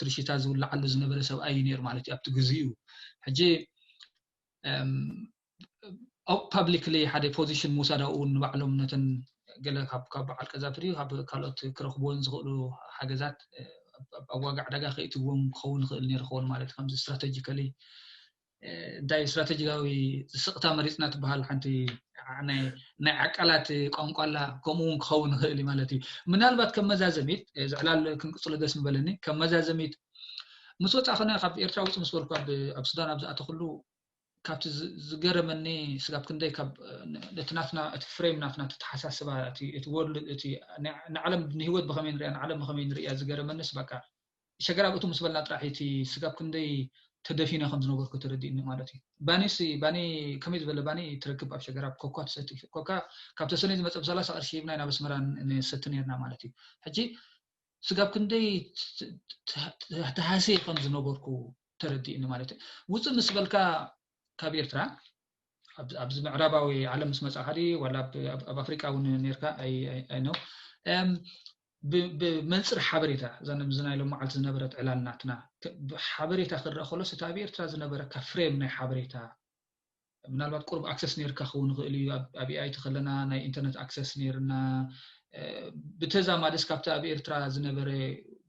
ትርሽታ ዝውላዓሉ ዝነበረ ሰብኣይ እዩ ነይሩ ማለት እዩ ኣብቲ ግዜኡ ሕጂ ፓብሊክሊ ሓደ ፖዚሽን ምውሳድ ኣብኡ እውን ንባዕሎም ነተን ገለ ካብ በዓል ቀዛፊ ድዩ ካብ ካልኦት ክረኽብዎን ዝኽእሉ ሓገዛት ኣብ ዋጋ ዕዳጋ ከእትዎም ክኸውን ይኽእል ነይሩ ክኸውን ማለት ከምዚ ስትራቴጂካሊ እንታይ ስትራቴጂካዊ ስቕታ መሪፅና ትበሃል ሓንቲ ናይ ዓቃላት ቋንቋላ ከምኡ እውን ክኸውን ይኽእል እዩ ማለት እዩ ምናልባት ከም መዛዘሚት ዝዕላል ክንቅፅሎ ደስ ምበለኒ ከም መዛዘሚት ምስ ወፃእኽነ ካብ ኤርትራ ውፅእ ምስ በልኩ ኣብ ሱዳን ኣብ ዝኣተኽሉ ካብቲ ዝገረመኒ ስጋብ ክንደይ ካብ ነቲ ናትና እቲ ፍሬም ናትና ተተሓሳስባ እቲ ወርልድ እቲ ንዓለም ንህይወት ብኸመይ ንሪያ ንዓለም ብኸመይ ንሪያ ዝገረመኒ ስባካ ሸገራብ እቱ ምስ በልና ጥራሕ እቲ ስጋብ ክንደይ ተደፊነ ከም ዝነበርኩ ተረዲእኒ ማለት እዩ ባኒስ ባኒ ከመይ ዝበለ ባኒ ትረክብ ኣብ ሸገራብ ኮኳ ትሰቲ ኮካ ካብ ተሰነይ ዝመፀ ብሰላሳ ቅርሺ ሂብና ኢና በስመራ ንሰቲ ነርና ማለት እዩ ሕጂ ስጋብ ክንደይ ተሃስየ ከም ዝነበርኩ ተረዲእኒ ማለት እዩ። ውፅእ ምስ በልካ ካብ ኤርትራ ኣብዚ ምዕራባዊ ዓለም ምስ መጻእካ ድዩ ዋላ ኣብ ኣፍሪቃ እውን ነርካ ኣይነው ብመንፅር ሓበሬታ እዛ ናይ ሎም መዓልቲ ዝነበረት ዕላል ናትና ሓበሬታ ክረአ ከሎስ እቲ ኣብ ኤርትራ ዝነበረካ ፍሬም ናይ ሓበሬታ ምናልባት ቁሩብ ኣክሰስ ነርካ ክውን ይኽእል እዩ ኣብ ኤኣይ ተኸለና ናይ ኢንተርነት ኣክሰስ ነርና ብተዛማድስ ካብቲ ኣብ ኤርትራ ዝነበረ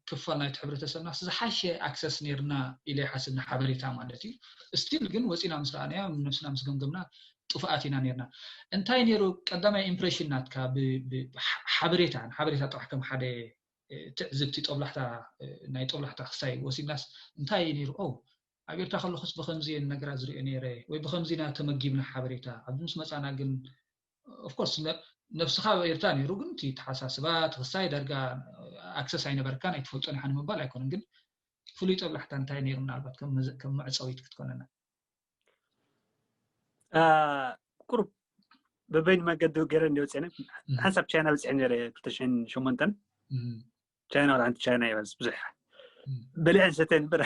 ክፋል ናይቲ ሕብረተሰብና ዝሓሸ ኣክሰስ ነርና ኢለ ይሓስብ ንሓበሬታ ማለት እዩ ስቲል ግን ወፂና ምስ ረኣናዮ ነብስና ምስ ገምገምና ጥፉኣት ኢና ነርና እንታይ ነይሩ ቀዳማይ ኢምፕሬሽን ናትካ ሓበሬታ ንሓበሬታ ጥራሕ ከም ሓደ ትዕዝብቲ ጦብላሕታ ናይ ጦብላሕታ ክሳይ ወሲድናስ እንታይ እዩ ነይሩ ኦ ኣብ ኤርትራ ከለኹስ ብከምዚ እየን ነገራት ዝሪኦ ነይረ ወይ ብከምዚ ኢና ተመጊብና ሓበሬታ ኣብዚ ምስ መፃና ግን ኦፍኮርስ ነብስኻ ኣብ ኤርትራ ነይሩ ግን እቲ ተሓሳስባ እቲ ክሳይ ዳርጋ ኣክሰስ ኣይነበርካን ኣይትፈልጦን ኢኻ ንምባል ኣይኮነን ግን ፍሉይ ጦብላሕታ እንታይ ነይሩ ምናልባት ከም መዕፀዊት ክትኮነና ቁሩብ በበይን መገዲ ገይረ እንዲ ወፅነ ሓንሳብ ቻይና በፂሐ ነረ ክልተ ሽሕን ሸሞንተን ቻይና ወላ ሓንቲ ቻይና ይበዝ ብዙሕ በሊዐን ሰተን እምበር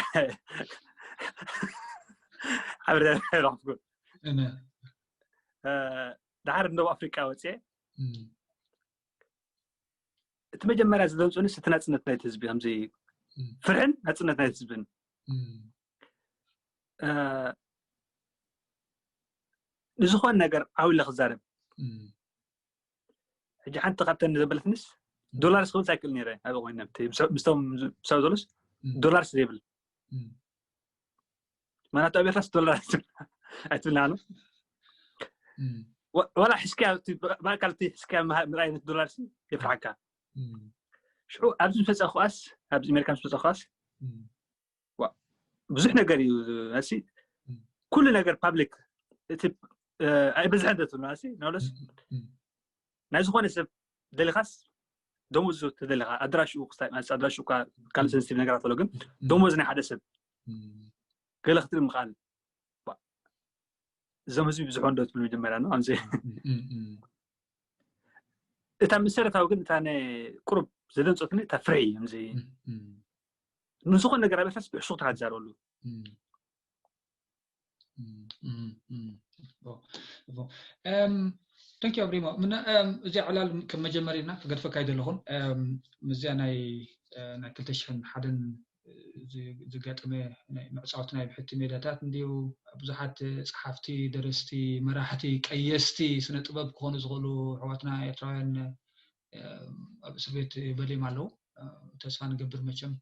ሓበሬታ ረኽብኩ ድሓር እንደብ ኣፍሪቃ ወፅአ እቲ መጀመርያ ዝደንፁንስ እቲ ናፅነት ናይቲ ህዝቢ ከምዚ ፍርሕን ናፅነት ናይቲ ህዝብን ንዝኾን ነገር ዓው ኢለ ክዛረብ ሕጂ ሓንቲ ካብተን ዘበለትንስ ዶላርስ ክብል ኣይክእል ነረ ኣብ ኮይነ ምስቶም ምሳብ ዘሎስ ዶላርስ ዘይብል ማናቱ ኣብ ኤርትራስ ዶላር ኣይትብልና ነው ዋላ ሕስኪያ ብኣካል እቲ ሕስኪያ ምርኣይ ነት ዶላር የፍርሓካ ሽዑ ኣብዚ ምስ መፀእኩኣስ ኣብዚ ኣሜሪካ ምስ መፀእኩኣስ ብዙሕ ነገር እዩ ሲ ኩሉ ነገር ፓብሊክ እቲ ኣይበዝሐ እንደ ትብልና ሲ ናውለስ ናይ ዝኾነ ሰብ ደሊኻስ ደሞዝ ተደሊኻ ኣድራሽኡ ክስታይ ማለት ኣድራሽኡ እኳ ካልእ ሰንስቲቭ ነገራት ኣሎ ግን ደሞዝ ናይ ሓደ ሰብ ገለ ክትብል ምኽኣል እዞም ህዝቢ ብዙሕ እንዶ ትብል መጀመርያ ነው ኣምዚ እታ መሰረታዊ ግን እታ ቁሩብ ዘደንፆትኒ እታ ፍረ እዩ እምዚ ንዝኾነ ነገር ኣበልካስ ብዕሱቕ ተካ ትዛረበሉ ተንኪ ኣብሪሞ እዚ ዕላል ከም መጀመሪና ክገድፈካ ይደለኹን ምስዚኣ ናይ ናይ ክልተ ሽሕን ሓደን ዝገጠመ ናይ መዕፃውቲ ናይ ብሕቲ ሜዳታት እንዲዩ ብዙሓት ፀሓፍቲ ደረስቲ መራሕቲ ቀየስቲ ስነ ጥበብ ክኾኑ ዝኽእሉ ኣሕዋትና ኤርትራውያን ኣብ እስር ቤት በሊም ኣለዉ ተስፋ ንገብር መቸም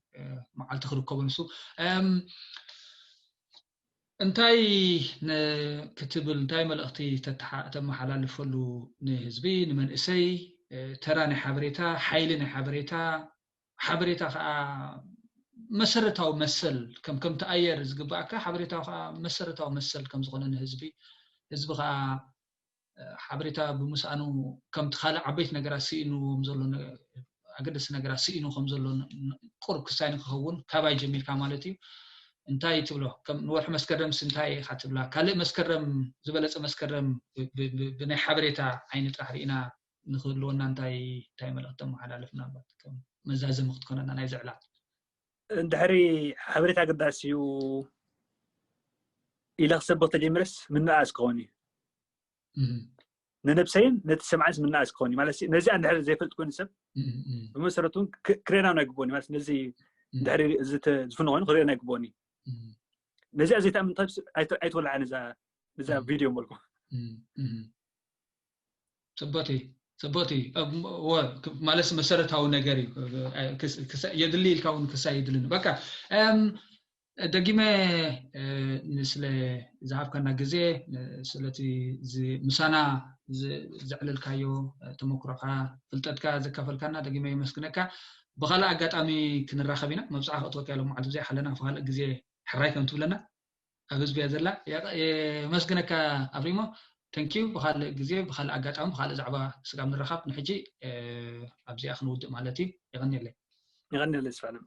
መዓልቲ ክርከቡ ንሱ እንታይ ክትብል እንታይ መልእኽቲ ተመሓላልፈሉ ንህዝቢ ንመንእሰይ ተራ ናይ ሓበሬታ ሓይሊ ናይ ሓበሬታ ሓበሬታ ከዓ መሰረታዊ መሰል ከም ከምቲ ኣየር ዝግባእካ ሓበሬታ ከዓ መሰረታዊ መሰል ከም ዝኾነ ንህዝቢ ህዝቢ ከዓ ሓበሬታ ብምስኣኑ ከምቲ ካልእ ዓበይቲ ነገራት ስኢንዎም ዘሎ ኣገደስቲ ነገራት ስኢኑ ከም ዘሎ ቁሩብ ክሳይ ንክኸውን ካባይ ጀሚርካ ማለት እዩ እንታይ ትብሎ ከም ንወርሒ መስከረምስ እንታይ ኢኻ ትብላ ካልእ መስከረም ዝበለፀ መስከረም ብናይ ሓበሬታ ዓይኒ ጥራሕ ርኢና ንክህልወና እንታይ እንታይ መልእክቲ ተመሓላልፍ ምናልባት ከም መዛዘሚ ክትኮነና ናይ ዘዕላ እንድሕሪ ሓበሬታ ኣገዳሲ እዩ ኢለ ክሰብኽ ተጀሚረስ ምንኣስ ክኸውን እዩ ንነብሰይን ነቲ ሰማዕንስ ምንኣስ ክኸውን እዩ ማለት ነዚኣ እንድሕሪ ዘይፈልጥ ኮይኑ ሰብ ብመሰረቱ ክሬናውን ኣይግብኦን ማለት ነዚ እንድሕሪ ዝፍኖ ኮይኑ ክሬና ኣይግብኦን እዩ ነዚኣ ዘይተኣምን ታይፕስ ኣይትወልዓ ነዛ ነዛ ቪድዮ መልኩ ፅቡቅ እዩ ፅቡቅ እዩ ማለት መሰረታዊ ነገር እዩ የድሊ ኢልካ እውን ክሳ የድልን በቃ ደጊመ ስለ ዝሃብካና ግዜ ስለቲ ምሳና ዘዕለልካዮ ተመክሮካ ፍልጠትካ ዘካፈልካና ደጊመ የመስግነካ ብካልእ ኣጋጣሚ ክንራኸብ ኢና መብፅዓ ክእትወካ ሎም መዓልቲ ብዘይ ሓለና ብካልእ ግዜ ሕራይ ከም ትብለና ኣብ ህዝቢ እያ ዘላ የመስግነካ ኣብሪሞ ተንኪዩ ብካልእ ግዜ ብካልእ ኣጋጣሚ ብካልእ ዛዕባ ስጋብ ንረኻብ ንሕጂ ኣብዚኣ ክንውድእ ማለት እዩ የቀኒለይ የቀኒለይ ስፋለም